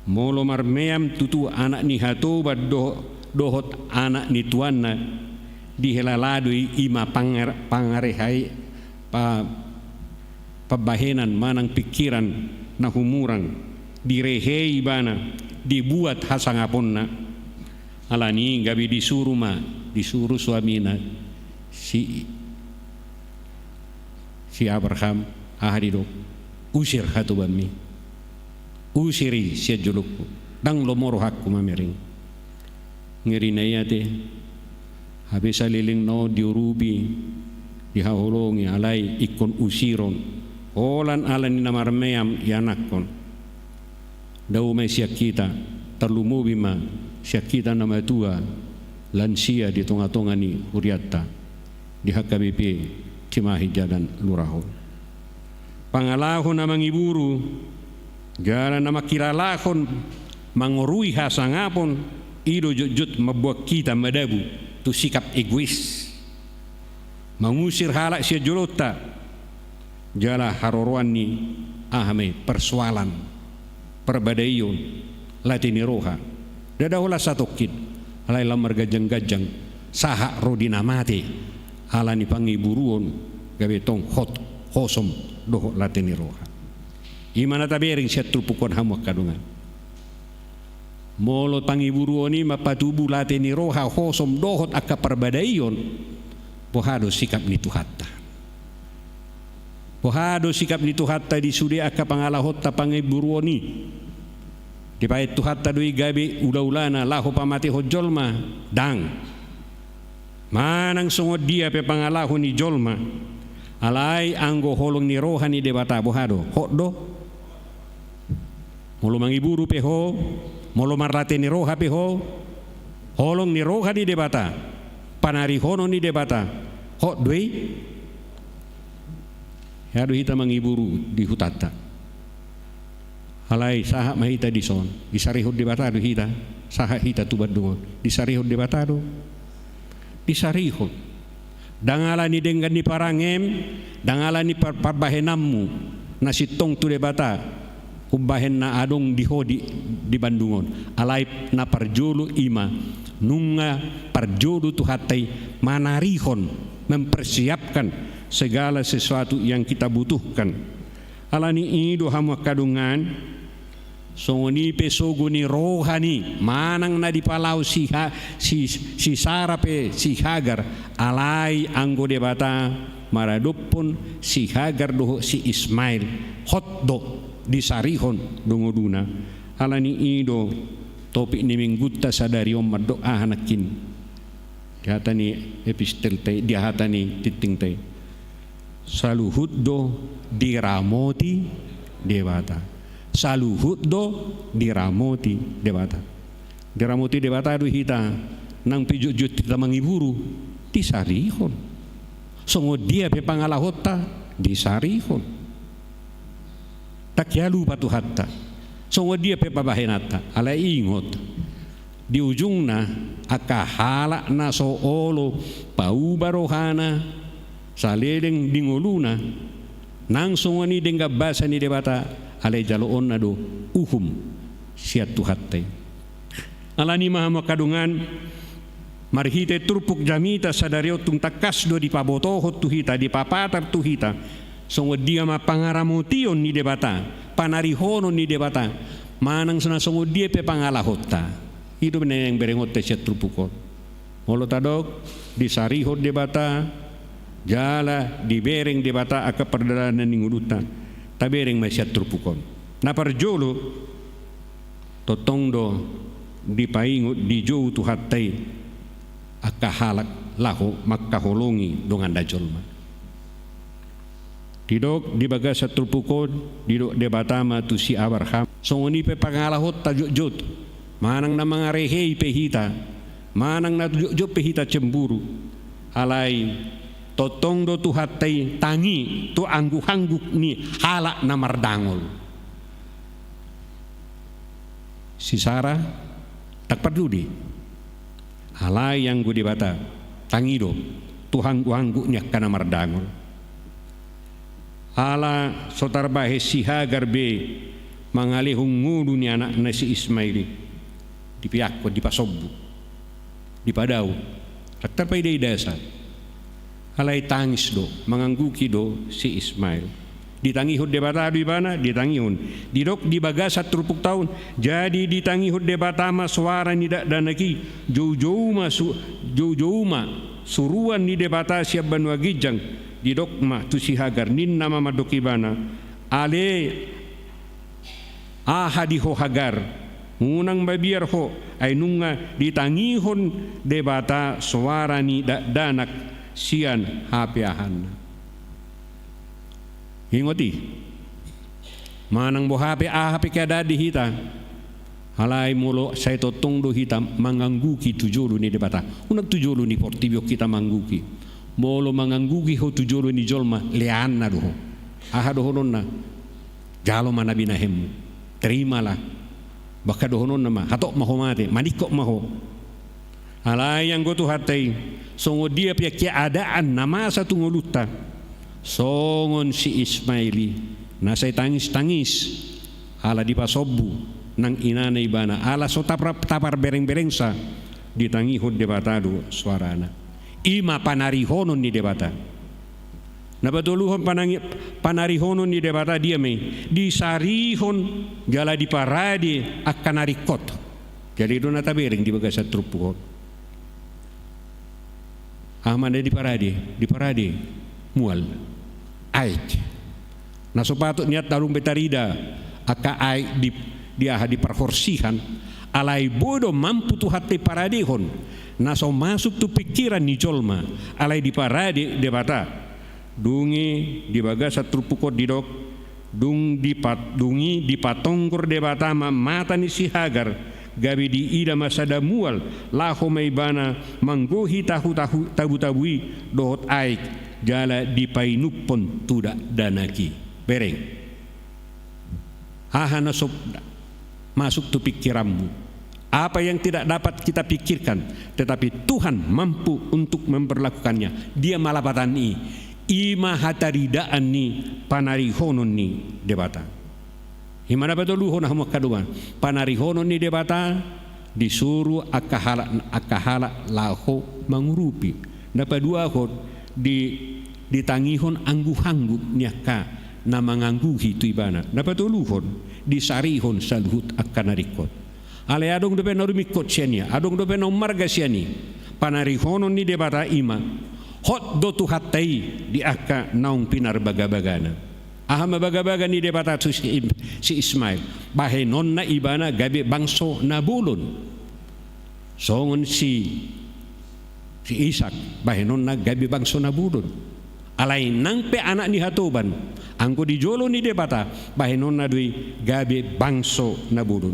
molo marmeam tutu anak ni hatubuan dohot, dohot anak ni tuanna, dihela-hela do i, i ma pangar-, pangarehai, pa-, pambahenan manang pingkiran na humurang, direhei ibana, dibuat hasangaponna. Alani i gabe disuru ma, disuru suamina si, si Abraham, aha didok? Usir hatubuanmi. Usir i sian jolongku. Ndang lomo rohangku mamereng. Ngeri na i ate. Hape saleleng na on diurupi, dihaholongi, alai ingkon usiron. Holan alani na marmeam ianakhon. Dao ma i sian hita, tarlumobi ma sian hita na matua, lansia di tonga-tonga ni hurianta, di H K B P Cimahi Jalan Lurah on. Pangalaho na mangiburu, jala na mangkilalahon mangorui hasangapon, i do jotjot mamboan hita madabu tu sikap egois. Mangusir halak sian jolonta, jala haroroan ni aha ma i, persoalan, parbadaion, late ni roha. Ndada holan satongkin, alai lam marganjang-ganjang, sahat ro di na mate, alani pangiburuon, gabe tong hot, hosom dohot late ni roha. I ma na tabereng sian turpuk on hamu angka dongan. Molo pangiburuon i mampatubu late ni roha, hosom dohot angka parbadaion, boha do sikap ni Tuhanta? Boha do sikap ni Tuhanta di sude angka pangalahonta pangiburuon i? Dipaet Tuhanta do i gabe ulaulana laho pamatehon jolma? Ndang. Manang songon dia pe pangalaho ni jolma, alai anggo holong ni roha ni Debata, boha do? Hot do. Molo mangiburu pe ho, molo marlate ni roha pe ho, holong ni roha ni Debata, panarihonon ni Debata, hot do i. Hea do hita mangiburu di hutanta. Alai sahat ma hita dison, disarihon Debata do hita, sahat hita tu bandung on, disarihon Debata do. Disarihon. Ndang ala ni denggan ni parangem, ndang ala ni par-, parbahenanmu na sintong tu Debata, umbahen na adong di ho di, di bandung on. Alai na parjolo i ma, nunga parjolo Tuhanta i manarihon, mempersiapkan segala sesuatu yang kita butuhkan. Ala ni i do hamu angka dongan, songon i pe sogo ni roha ni, manang na dipalaho si Ha-, si, si Sara pe si Hagar, alai anggo Debata maradophon si Hagar dohot si Ismail, hot do, disarihon do ngoluna. Ala ni i do topik ni minggunta sadari on mandok aha nangkin. Di hata ni epistelta i, di hata ni tingtingta i. Saluhut do diramoti Debata. Saluhut do diramoti Debata. Diramoti Debata do hita, nang pe jotjot hita mangiburu, disarihon. Songon dia pe pangalahonta, disarihon. Ndang hea lupa Tuhanta. Songon dia pe pabahenanta, alai ingot. Di ujungna, angka halak na so olo pauba rohana, saleleng di ngoluna, nang songon i denggan basa ni Debata, alai jaloonna do uhum sian Tuhanta i. Ala ni i ma hamu angka dongan, marhite turpuk jamita sadari on tung tangkas do dipabotohon tu hita, dipapatar tu hita, songon dia ma pangaramotion ni Debata, panarihonon ni Debata, manang na songon dia pe pangalahonta. I do na naeng berengonta sian turpuk on. Molo tadok, disarihon Debata, jala dibereng Debata angka pardalanan ni ngolunta, tabereng ma sian turpuk on. Na parjolo, tongtong do dipaingot, dijou Tuhanta i angka halak laho mangkaholongi donganna jolma. Didok di bagasan turpuk on, didok Debata ma tu si Abraham, songon i pe pangalahonta jotjot, manang na mangarehei pe hita, manang na jotjot pe hita cemburu, alai tongtong do Tuhanta i tangi tu angguk-angguk ni halak na mardangol. Si Sara, ndang parduli. Alai anggo Debata, tangi do tu angguk-angguk ni angka na mardangol. Ala so tarbahen si Hagar be mangalehon ngolu ni anakna si Ismail i, dipeakkon, dipasombu, dipadao, ndang tarpaida-idasa. Alai tangis do, mangangguki do si Ismail. Ditangihon Debata do ibana, ditangihon. Didok di bagasan turpukta on, jadi ditangihon Debata ma soara ni dakdanak i, joujou ma su-, joujou ma suruan ni Debata sian banua ginjang, didok ma tu si Hagar, ninna ma mandok ibana, ale aha di ho Hagar, unang mabiar ho, ai nunga ditangihon Debata soara ni dakdanak sian hapeahanna. Ingot i, manang boha pe aha pe keadaan di hita, alai molo sai tongtong do hita mangangguki tu jolo ni Debata, unang tu jolo ni portibi on hita mangangguki. Molo mangangguki ho tu jolo ni jolma, leanna do ho. Aha dohononna? Jalo ma na binahenmu. Terimalah. Bahkan dohononna ma, hatop ma ho mate, maningkop ma ho. Alai anggo Tuhanta i, songon dia pe keadaan na masa tu ngolunta, songon si Ismail i, na sai tangis-tangis, ala dipasombu nang inana ibana, ala so tapar-, taparbereng-berengsa, ditangihon Debata do soarana. I ma panarihonon ni Debata. Na patoluhon, panangi-, panarihonon ni Debata dia ma i? Disarihon jala diparade angka na ringkot. Jala i do na tabereng di bagasan turpuk on. Aha ma na diparade? Diparade mual, aek. Na so patut nian adong be tarida angka aek di, di aha, di parhorsihan, alai boi do mampu Tuhanta i paradehon na so masuk tu pingkiran ni jolma, alai diparade Debata. Dung i di bagasan turpuk on didok, dung dipat-, dung i dipatonggor Debata ma mata ni si Hagar, gabe diida ma sada mual, laho ma ibana manggohi tahu-tahu, tabu-tabu i dohot aek, jala dipainumhon tu dakdanak i. Bereng. Aha na so masuk tu pingkiranmu, apa yang tidak dapat kita pikirkan, tetapi Tuhan mampu untuk memperlakukannya. Dia ma lapatan i? I ma hataridaan ni panarihonon ni Debata. I ma na patoluhon, hamu angka dongan. Panarihonon ni Debata disuru angka halak, angka halak laho mangurupi. Na paduahon, di, ditangihon angguh-angguh ni angka na mangangguhi tu ibana. Na patoluhon, disarihon saluhut angka na ringkot. Alai adong dope na rumingkot sian i, adong dope na ummarga sian i. Panarihonon ni Debata i ma, hot do Tuhanta i di angka naung pinarbagabagana. Aha ma bagabaga ni Debata tu si, si Ismael? Bahenonna ibana gabe bangso na bolon. Songon si, si Isak, bahenonna gabe bangso na bolon. Alai nang pe anak ni hatoban, anggo di jolo ni Debata, bahenonna do i gabe bangso na bolon.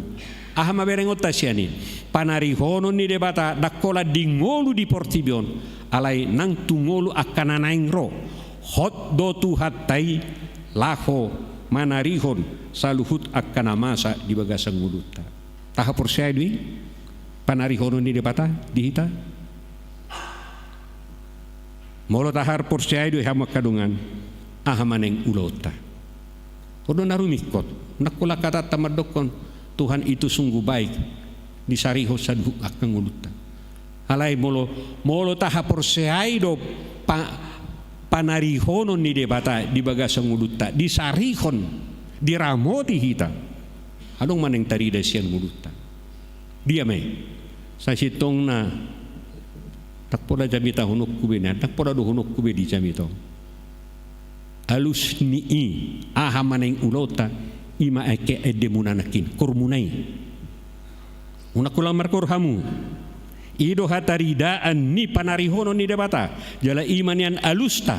Aha ma berengonta sian i? Panarihonon ni Debata ndang holan di ngolu di portibi on, alai nang tu ngolu angka na naeng ro. Hot do Tuhanta i laho manarihon saluhut angka na masa di bagasan ngolunta. Tahaporseai do i panarihonon ni Debata di hita? Molo tahaporseai do i, hamu angka dongan, aha ma naeng ulaonta? On do na rumingkot. Ndang holan hatanta mandokkon, Tuhan, itu sungguh baik, disarihon saluhut angka ngolunta. Alai molo, molo tahaporseai do pa-, panarihonon ni Debata di bagasan ngolunta, disarihon, diramoti hita, adong ma naeng tarida sian ngolunta? Dia ma i? Sasintongna ndang pola jamitahononku be nian, ndang pola dohononku be di jamita on. Alus ni i, aha ma naeng ulaonta, i ma angka endemuna nangkin, kormuna i. Unang holan markoor hamu. I do hataridaan ni panarihonon ni Debata, jala i ma nian alusta.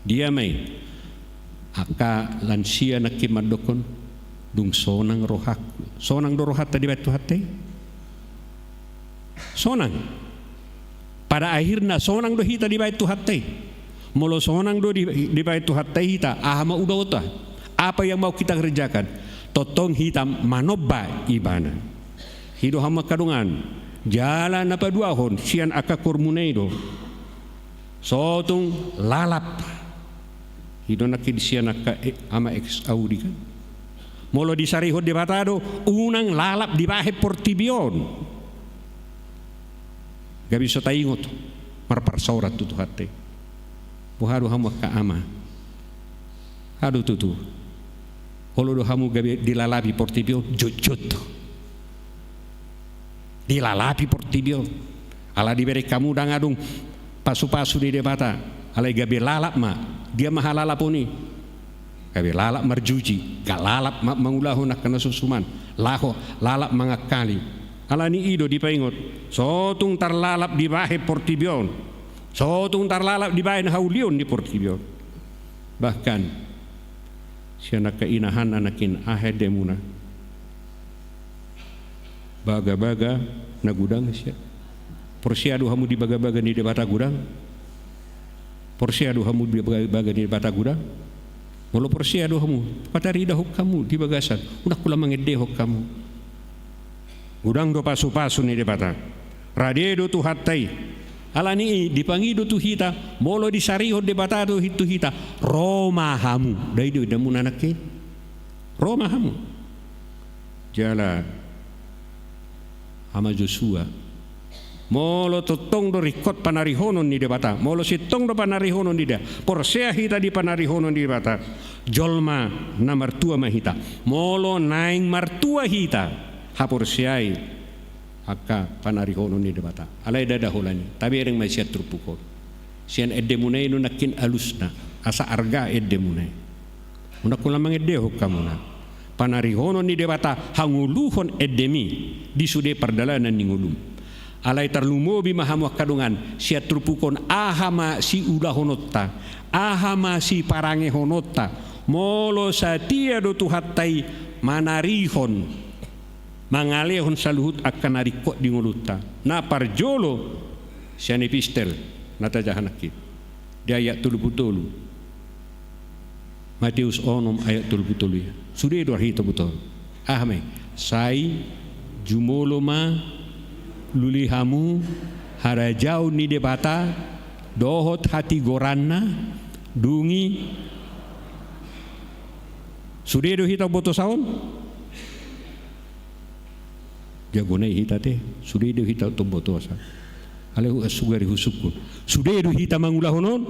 Dia ma i? Angka lansia nangkin mandokkon, dung sonang rohangku. Sonang do rohanta dibahen Tuhanta i? Sonang. Pada akhirna sonang do hita dibahen Tuhanta i. Molo sonang do di-, dibahen Tuhanta i hita, aha ma ulaonta? Apa yang mau kita kerjakan? Tongtong hita manomba ibana. I do, hamu angka dongan, jala na paduahon sian angka kormuna i do, so tung lalap. I do nangkin sian angka, e, ama ex audi kan. Molo disarihon Debata do, unang lalap dibahen portibi on. Gabe so taingot marparsaoran tu Tuhanta i. Boha do hamu angka ama? Aha do tutu? Olo do hamu gabe dilalapi portibi on? Jotjot do. Dilalapi portibi on. Ala dibereng hamu ndang adong pasupasu ni Debata. Alai gabe lalap ma. Dia ma halalapon i? Gabe lalap marjuji, gabe lalap ma-, mangulahon angka na so suman, laho lalap mangangkali. Ala ni i do dipaingot, so tung tarlalap dibahen portibi on, so tung tarlalap dibahen haulion ni portibi on. Bahkan sian angka inahanna nangkin, aha endemuna? Bagabaga na godang sia. Porsea do hamu di bagabaga ni Debata godang? Porsea do hamu di bagabaga ni Debata godang? Molo porsea do hamu, pataridahon hamu di bagasan, unang holan mangendehon hamu. Godang do pasupasu ni Debata. Rade do Tuhanta i. Ala ni i dipangido tu hita, molo disarihon Debata do hi-, tu hita, ro ma hamu. Dai do endemuna nangkin? Ro ma hamu. Jala ama Josua, Molo tongtong do ringkot panarihonon ni Debata, molo sintong do panarihonon ni Debata, porsea hita di panarihonon ni Debata, jolma na martua ma hita. Molo naeng martua hita, haporseai angka panarihonon ni Debata. Alai ndada holan i, tabereng ma sian turpuk on. Sian endemuna i do nangkin alusna, asa arga endemuna i. Unang holan mangendehon hamuna. Panarihonon ni Debata hangoluhon endemi di sude pardalanan ni ngolum. Alai tarlumobi ma hamu angka dongan, sian turpuk on aha ma siulahononta, aha ma siparangehononta, molo satia do Tuhanta i manarihon, mangalehon saluhut angka na ringkot di ngolunta. Na parjolo, sian epistel na tajaha nangkin, di ayat tolu pulu tolu. Mateus onom ayat tolu pulu tolu, ia. Sude do hita boto. Aha ma i? Sai jumolo ma lului hamu harajaon ni Debata dohot hatigoranna, dung i. Sude do hita boto saon? Jago nai hita te, sude do hita tombotosa. Alai hu-, sugari husungkun. Sude do hita mangulahon on?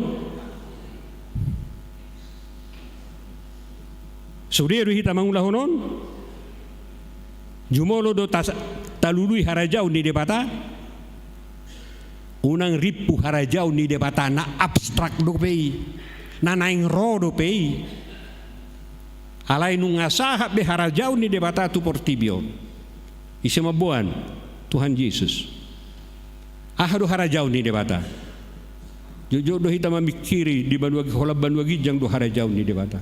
Sude do hita mangulahon on? Jumolo do tas-, talului harajaon ni Debata? Unang rimpu harajaon ni Debata na abstrak dope i, na naeng ro dope i. Alai nunga sahat be harajaon ni Debata tu portibi on. Ise mamboan? Tuhan Jesus. Aha do harajaon ni Debata? Jotjot do hita mamingkiri di banua gi-, holan banua ginjang do harajaon ni Debata.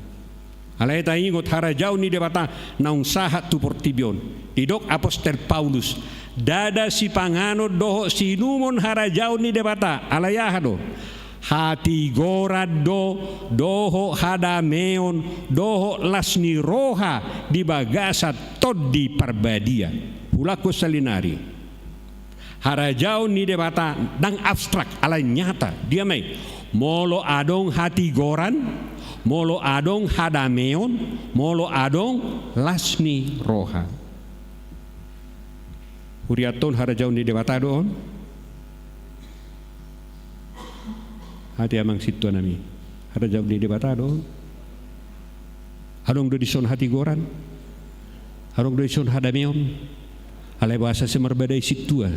Alai taingot harajaon ni Debata naung sahat tu portibi on. Didok apostel Paulus, ndada sipanganon dohot siinumon harajaon ni Debata. Alai aha do? Hatigoran do, dohot hadameon, dohot las ni roha di bagasan Tondi Parbadia. Hulangkon sahali nari. Harajaon ni Debata ndang abstrak, alai nyata. Dia ma i? Molo adong hatigoran, molo adong hadameon, molo adong las ni roha. Huriaton harajaon ni Debata do on? Ate amang sintua nami, harajaon ni Debata do on? Adong do dison hatigoran? Adong do dison hadameon? Alai boasa sai marbadai sintua?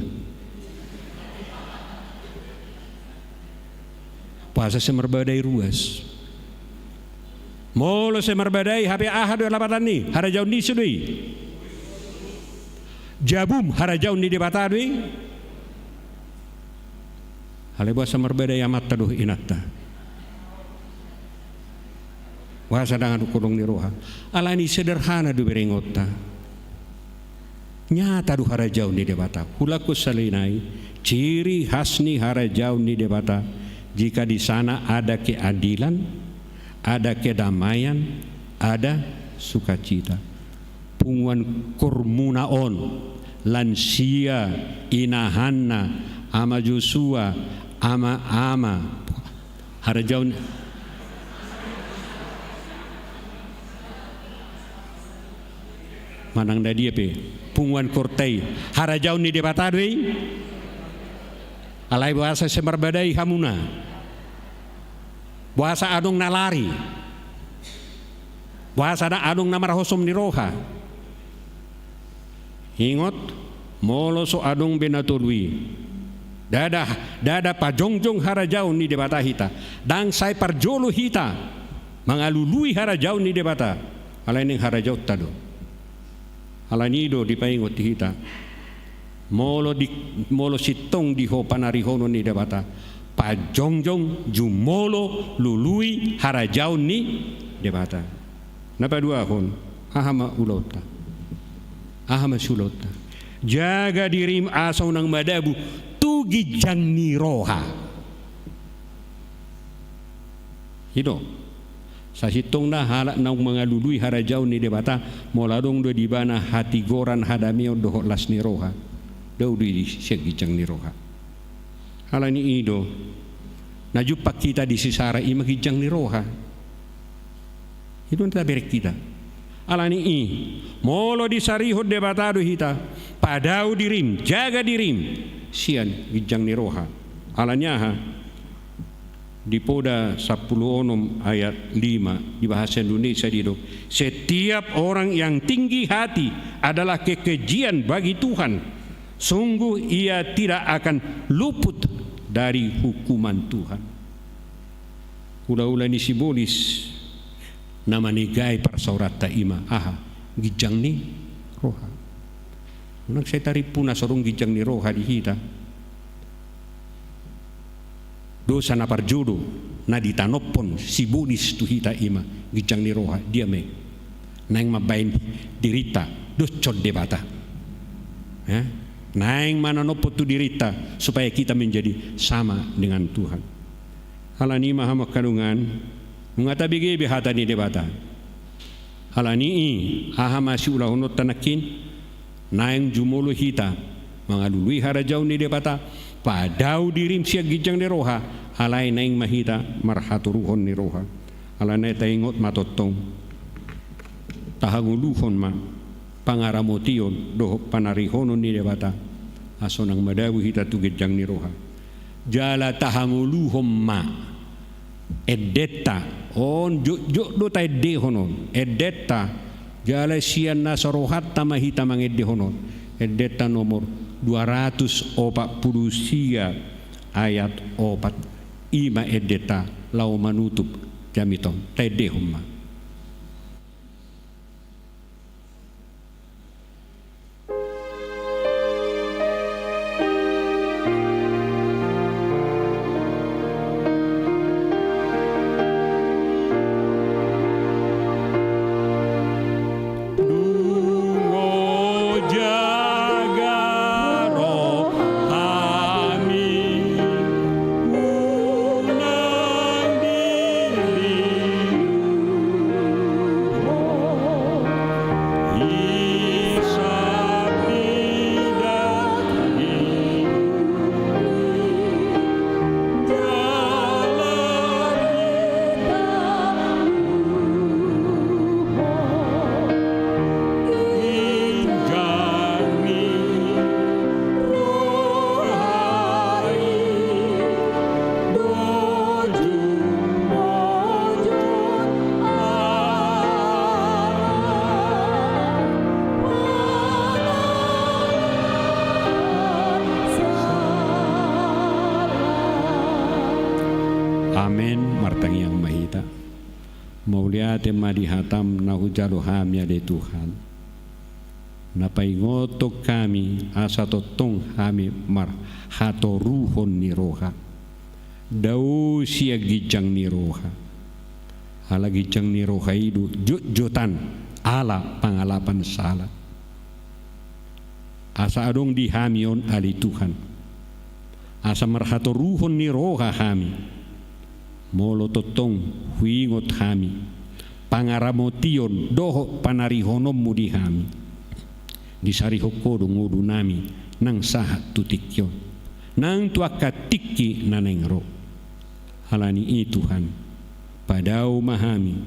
Boasa sai marbadai ruas? Molo sai marbadai, hape aha do lapatan ni harajaon ni ise do i? Jabum harajaon ni Debata do i. Alai boasa marbadai amanta dohot inanta? Boasa ndang adong holong ni roha? Alani sederhana do berengonta. Nyata do harajaon ni Debata. Hulangkon sahali nai, ciri khas ni harajaon ni Debata, jika di sana ada keadilan, ada kedamaian, ada sukacita. Punguan koormuna on, lansia, inahanna, Ama Josua, ama-ama. Harajaon, manang na dia pe, punguan koorta i, harajaon ni Debata do i. Alai boasa sai marbadai hamuna? Boasa adong na lari? Boasa ndang adong na marhosom ni roha? Ingot, molo so adong be na tolu i, ndada, ndada pajongjong harajaon ni Debata hita, ndang sai parjolo hita mangalului harajaon ni Debata, alai naeng harajaonta do. Alani i do dipaingot hita. Molo di, molo sintong di ho panarihonon ni Debata, pajongjong jumolo lului harajaon ni Debata. Na paduahon, aha ma ulaonta? Aha ma siulaonta? Jaga dirim asa unang madabu tu ginjang ni roha. I do. Sasintongna halak naung mangalului harajaon ni Debata, molo adong do di ibana hatigoran, hadameon dohot las ni roha, dao do i sian ginjang ni roha. Alani i do na jumpang hita di si Sara, i ma ginjang ni roha. I do na tabereng hita. Alani i, molo disarihon Debata do hita, padao dirim, jaga dirim. sian ginjang ni roha. Alani aha? Di Poda sampulu onom ayat lima, di bahasa Indonesia didok, "Setiap orang yang tinggi hati adalah kekejian bagi Tuhan. Sungguh ia tidak akan luput dari hukuman Tuhan." Hulahula ni sibolis na manegai parsaoranta i ma aha? Ginjang ni roha. Unang sai tarimpuna so adong ginjang ni roha di hita. Dosa na parjolo na ditanophon sibolis tu hita i ma ginjang ni roha. Dia ma i? Naeng mambahen dirinta doshon Debata. Ya? Naeng mananophon tu dirinta supaya kita menjadi sama dengan Tuhan. Alani i ma hamu angka dongan, nunga tabege be hata ni Debata. Alani i, aha ma siulahononta nangkin? Naeng jumolo hita mangalului harajaon ni Debata, padao dirim sian ginjang ni roha, alai naeng ma hita marhatoruhon ni roha. Alani i taingot ma tongtong, tahangoluhon ma pangaramotion dohot panarihonon ni Debata, asa unang madabu hita tu ginjang ni roha. Jala tahangoluhon ma endenta, on jotjot do taendehon on endenta, jala sian nasa rohanta ma hita mangendehon on. Endenta nomor dua ratus opat pulu sia ayat opat. I ma endenta laho manutup jamita on. Taendehon ma. Dungo jaga rohami, unang dililuhon. Amen. Martangiang ma hita. Mauliate ma di hatam na hujalo hami ale Tuhan. Na paingothon hami asa tongtong hami marhatoruhon ni roha. Dao sian ginjang ni roha. Ala ginjang ni roha i do jotjotan ala pangalapan sala. Asa adong di hami on ale Tuhan. Asa marhatoruhon ni roha hami. Molo tongtong huingot hami pangaramotion dohot panarihononmu di hami. Disarihon ho do ngolunami nang sahat tu tingki on, nang tu angka tingki na naeng ro. Alani i Tuhan, padao ma hami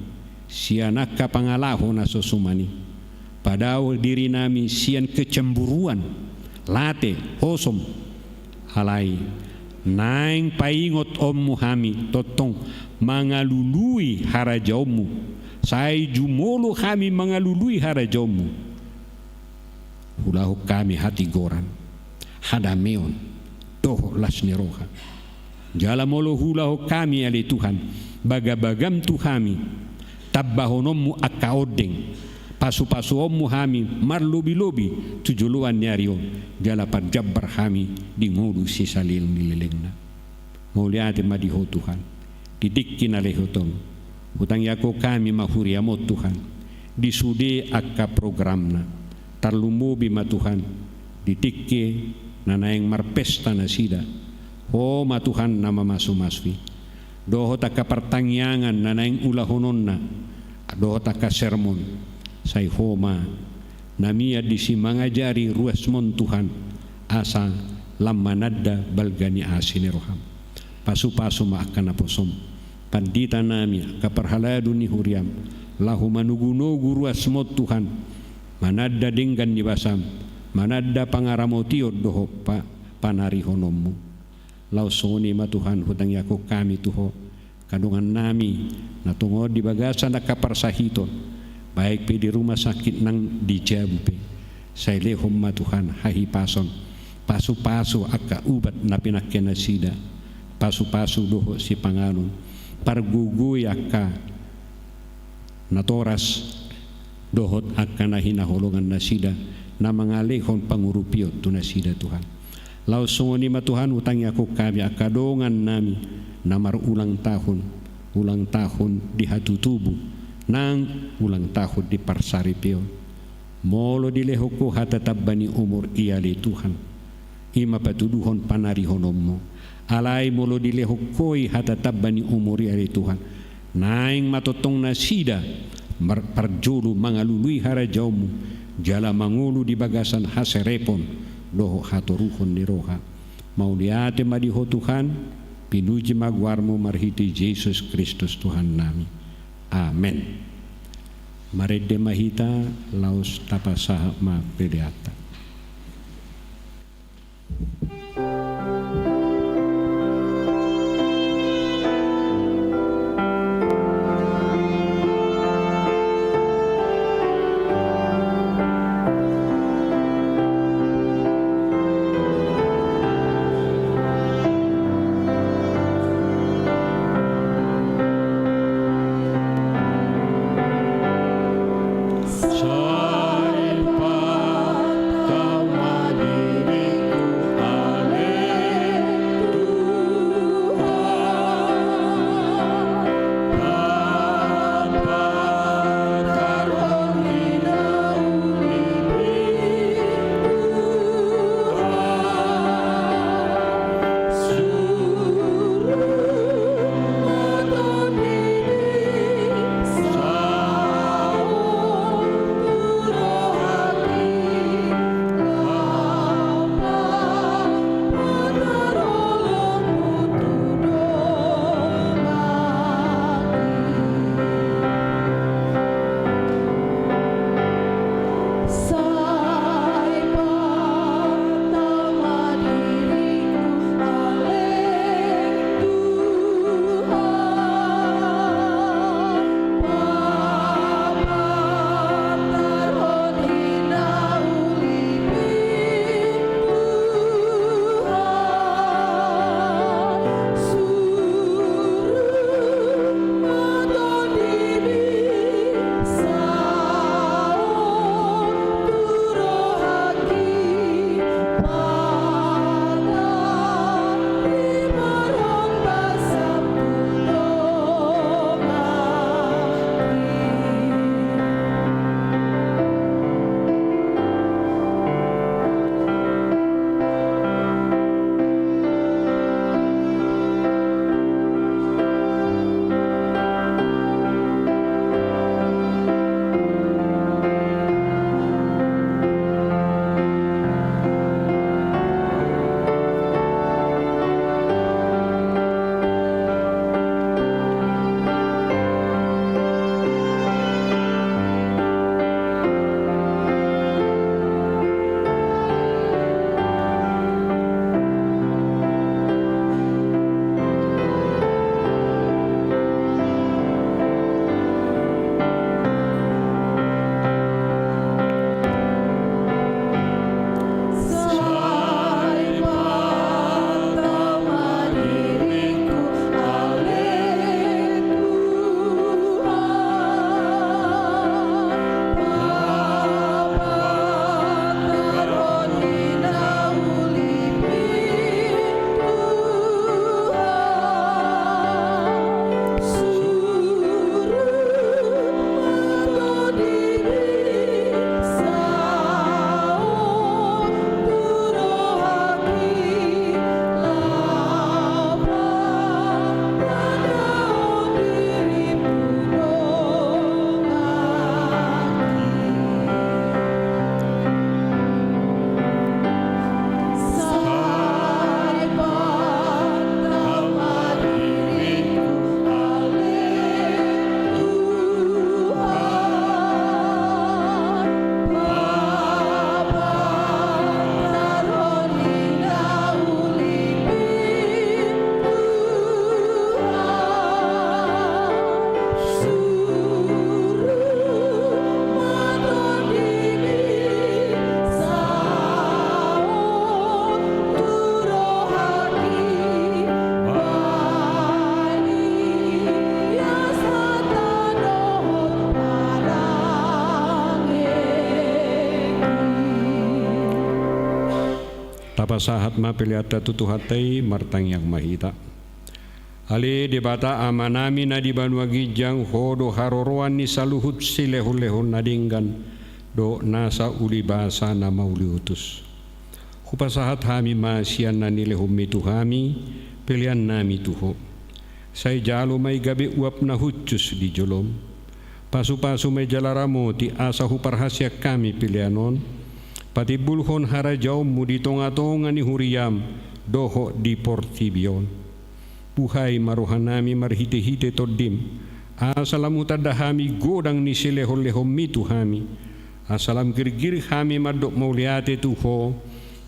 sian angka pangalaho na so suman i. Padao dirinami sian kecemburuan, late, hosom. Alai naeng paingotonmu hami tongtong mangalului harajaonmu. Sai jumolo hami mangalului harajaonmu, huulahon hami hatigoran, hadameon dohot las ni roha. Jala molo huulahon hami ale Tuhan bagabagam tu hami, tambahononmu angka ondeng, pasupasuonmu hami marlobilobi tu joloan ni ari on, jala parjambar hami di ngolu sisaleleng ni lelengna. Mauliate ma di ho Tuhan, di tingki na lehon on. Hutangiangkon hami ma huriam on Tuhan, di sude angka programna. Tarlumobi ma Tuhan, di tingki na naeng marpesta nasida. Ho ma Tuhan na mamasumasu i. Dohot angka partangiangan na naeng ulahononna, dohot angka sermon. Sai ho ma na mian disi mangajari ruasmon Tuhan, asa lam mananda balga ni asi ni roham. Pasupasu ma angka naposom, panditanami, angka parhalado ni huriam, laho manogunogu ruasmon Tuhan, mananda denggan ni basam, mananda pangaramotion dohot pa-, panarihononmu. Laos songon i ma Tuhan, hutangiangkon hami tu Ho angka dongannami na tongon di bagasan angka parsahiton, baik pe di rumah sakit nang di jabu pe. Sai lehon ma Tuhan hahipason, pasupasu angka ubat na pinangke nasida, pasupasu dohot sipanganon, pargogoi angka natoras dohot angka na hinaholongan nasida, na mangalehon pangurupion tu nasida Tuhan. Laos songon i ma Tuhan, hutangiangkon hami angka dongannami na marulang tahun, ulang tahun di hatutubu nang ulang tahun di parsaripeon. Molo dilehon Ho hata tamba ni umur i ale Tuhan, i ma patuduhon panarihononmu. Alai molo dilehon Ho i hata tamba ni umur i ale Tuhan, naeng ma tongtong nasida mar-, parjolo mangalului harajaonmu, jala mangolu di bagasan haserepon dohot hatoruhon ni roha. Mauliate ma di Ho Tuhan, pinuji ma goarmu marhite Jesus Kristus Tuhannami. Amen. Marende ma hita, laos tapasahat ma peleanta. Tapasahat ma peleanta tu Tuhanta i, martangiang ma hita. Ale Debata Amanami na di banua ginjang, Ho do haroroan ni saluhut silehonlehon na denggan dohot nasa ulibasa na mauliutus. Hupasahat hami ma sian na nilehonMi tu hami peleannami tu Ho. Sai jalo ma i gabe uap na hushus di joloM. Pasupasu ma i jala ramoti asa huparhaseang hami pelean on patimbulhon harajaonMu di tongatonga ni huriaM dohot di portibi on. Buhai ma rohanami marhitehite TondiM, asa lam hutanda hami godang ni silehonlehonMi tu hami, asa lam girgir hami mandok mauliate tu Ho,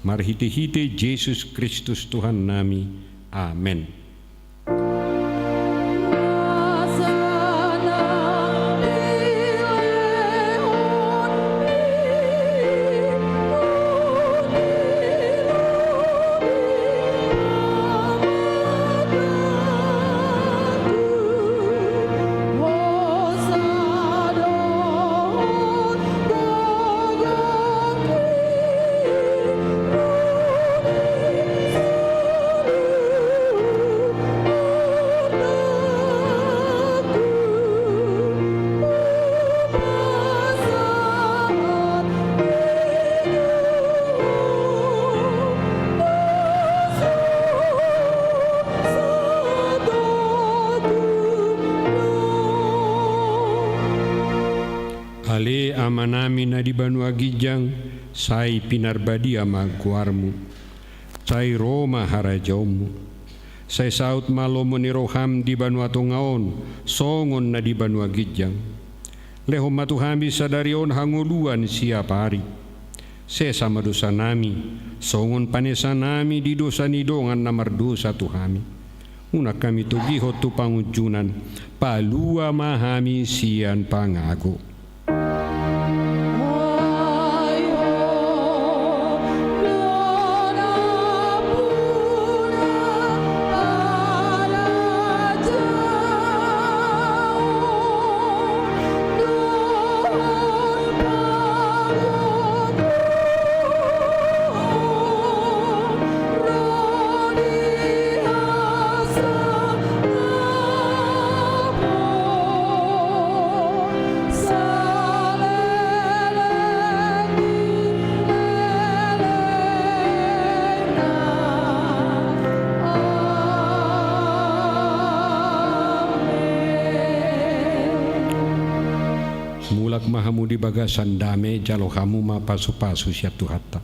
marhitehite Jesus Kristus Tuhannami. Amen. Ale Amanami na di banua ginjang, sai pinarbadia ma goarMu. Sai ro ma harajaonMu. Sai saut ma lomo ni rohaM di banua tonga on, songon na di banua ginjang. Lehon ma tu hami sadari on hangoluan siapari. Sesa ma dosanami, songon panesanami di dosa ni dongan na mardosa tu hami. Unang hami togihon tu pangunjunan, palua ma hami sian pangago. Mulak ma hamu di bagasan dame, jalo hamu ma pasupasu sian Tuhanta.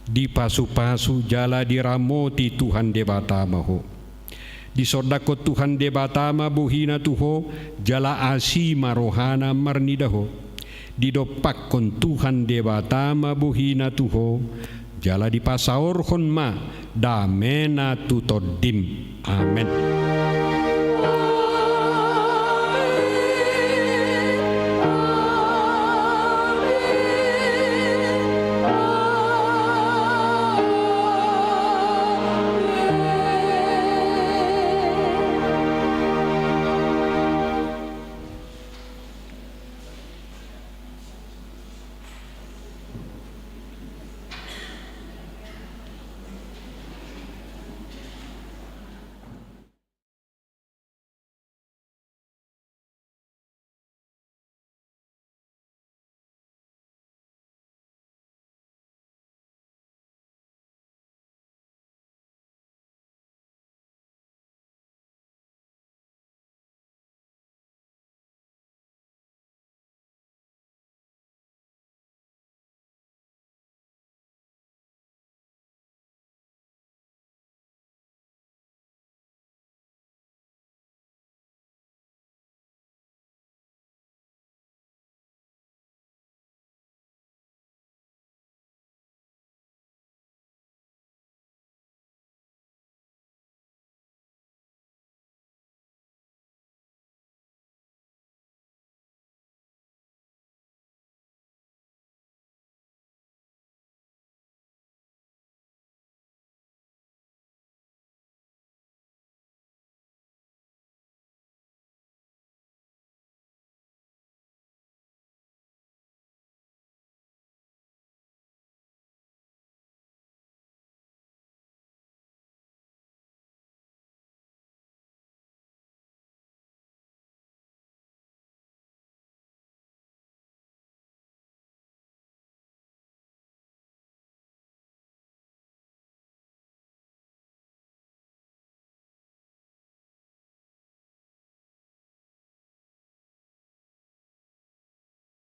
Dipasupasu jala diramoti Tuhan Debata ma ho. Disondangkon Tuhan Debata ma bohina tu ho, jala asi ma rohana marnida ho. Didompakkon Tuhan Debata ma bohina tu ho, jala dipasaorhon ma damena tu tondim. Amen.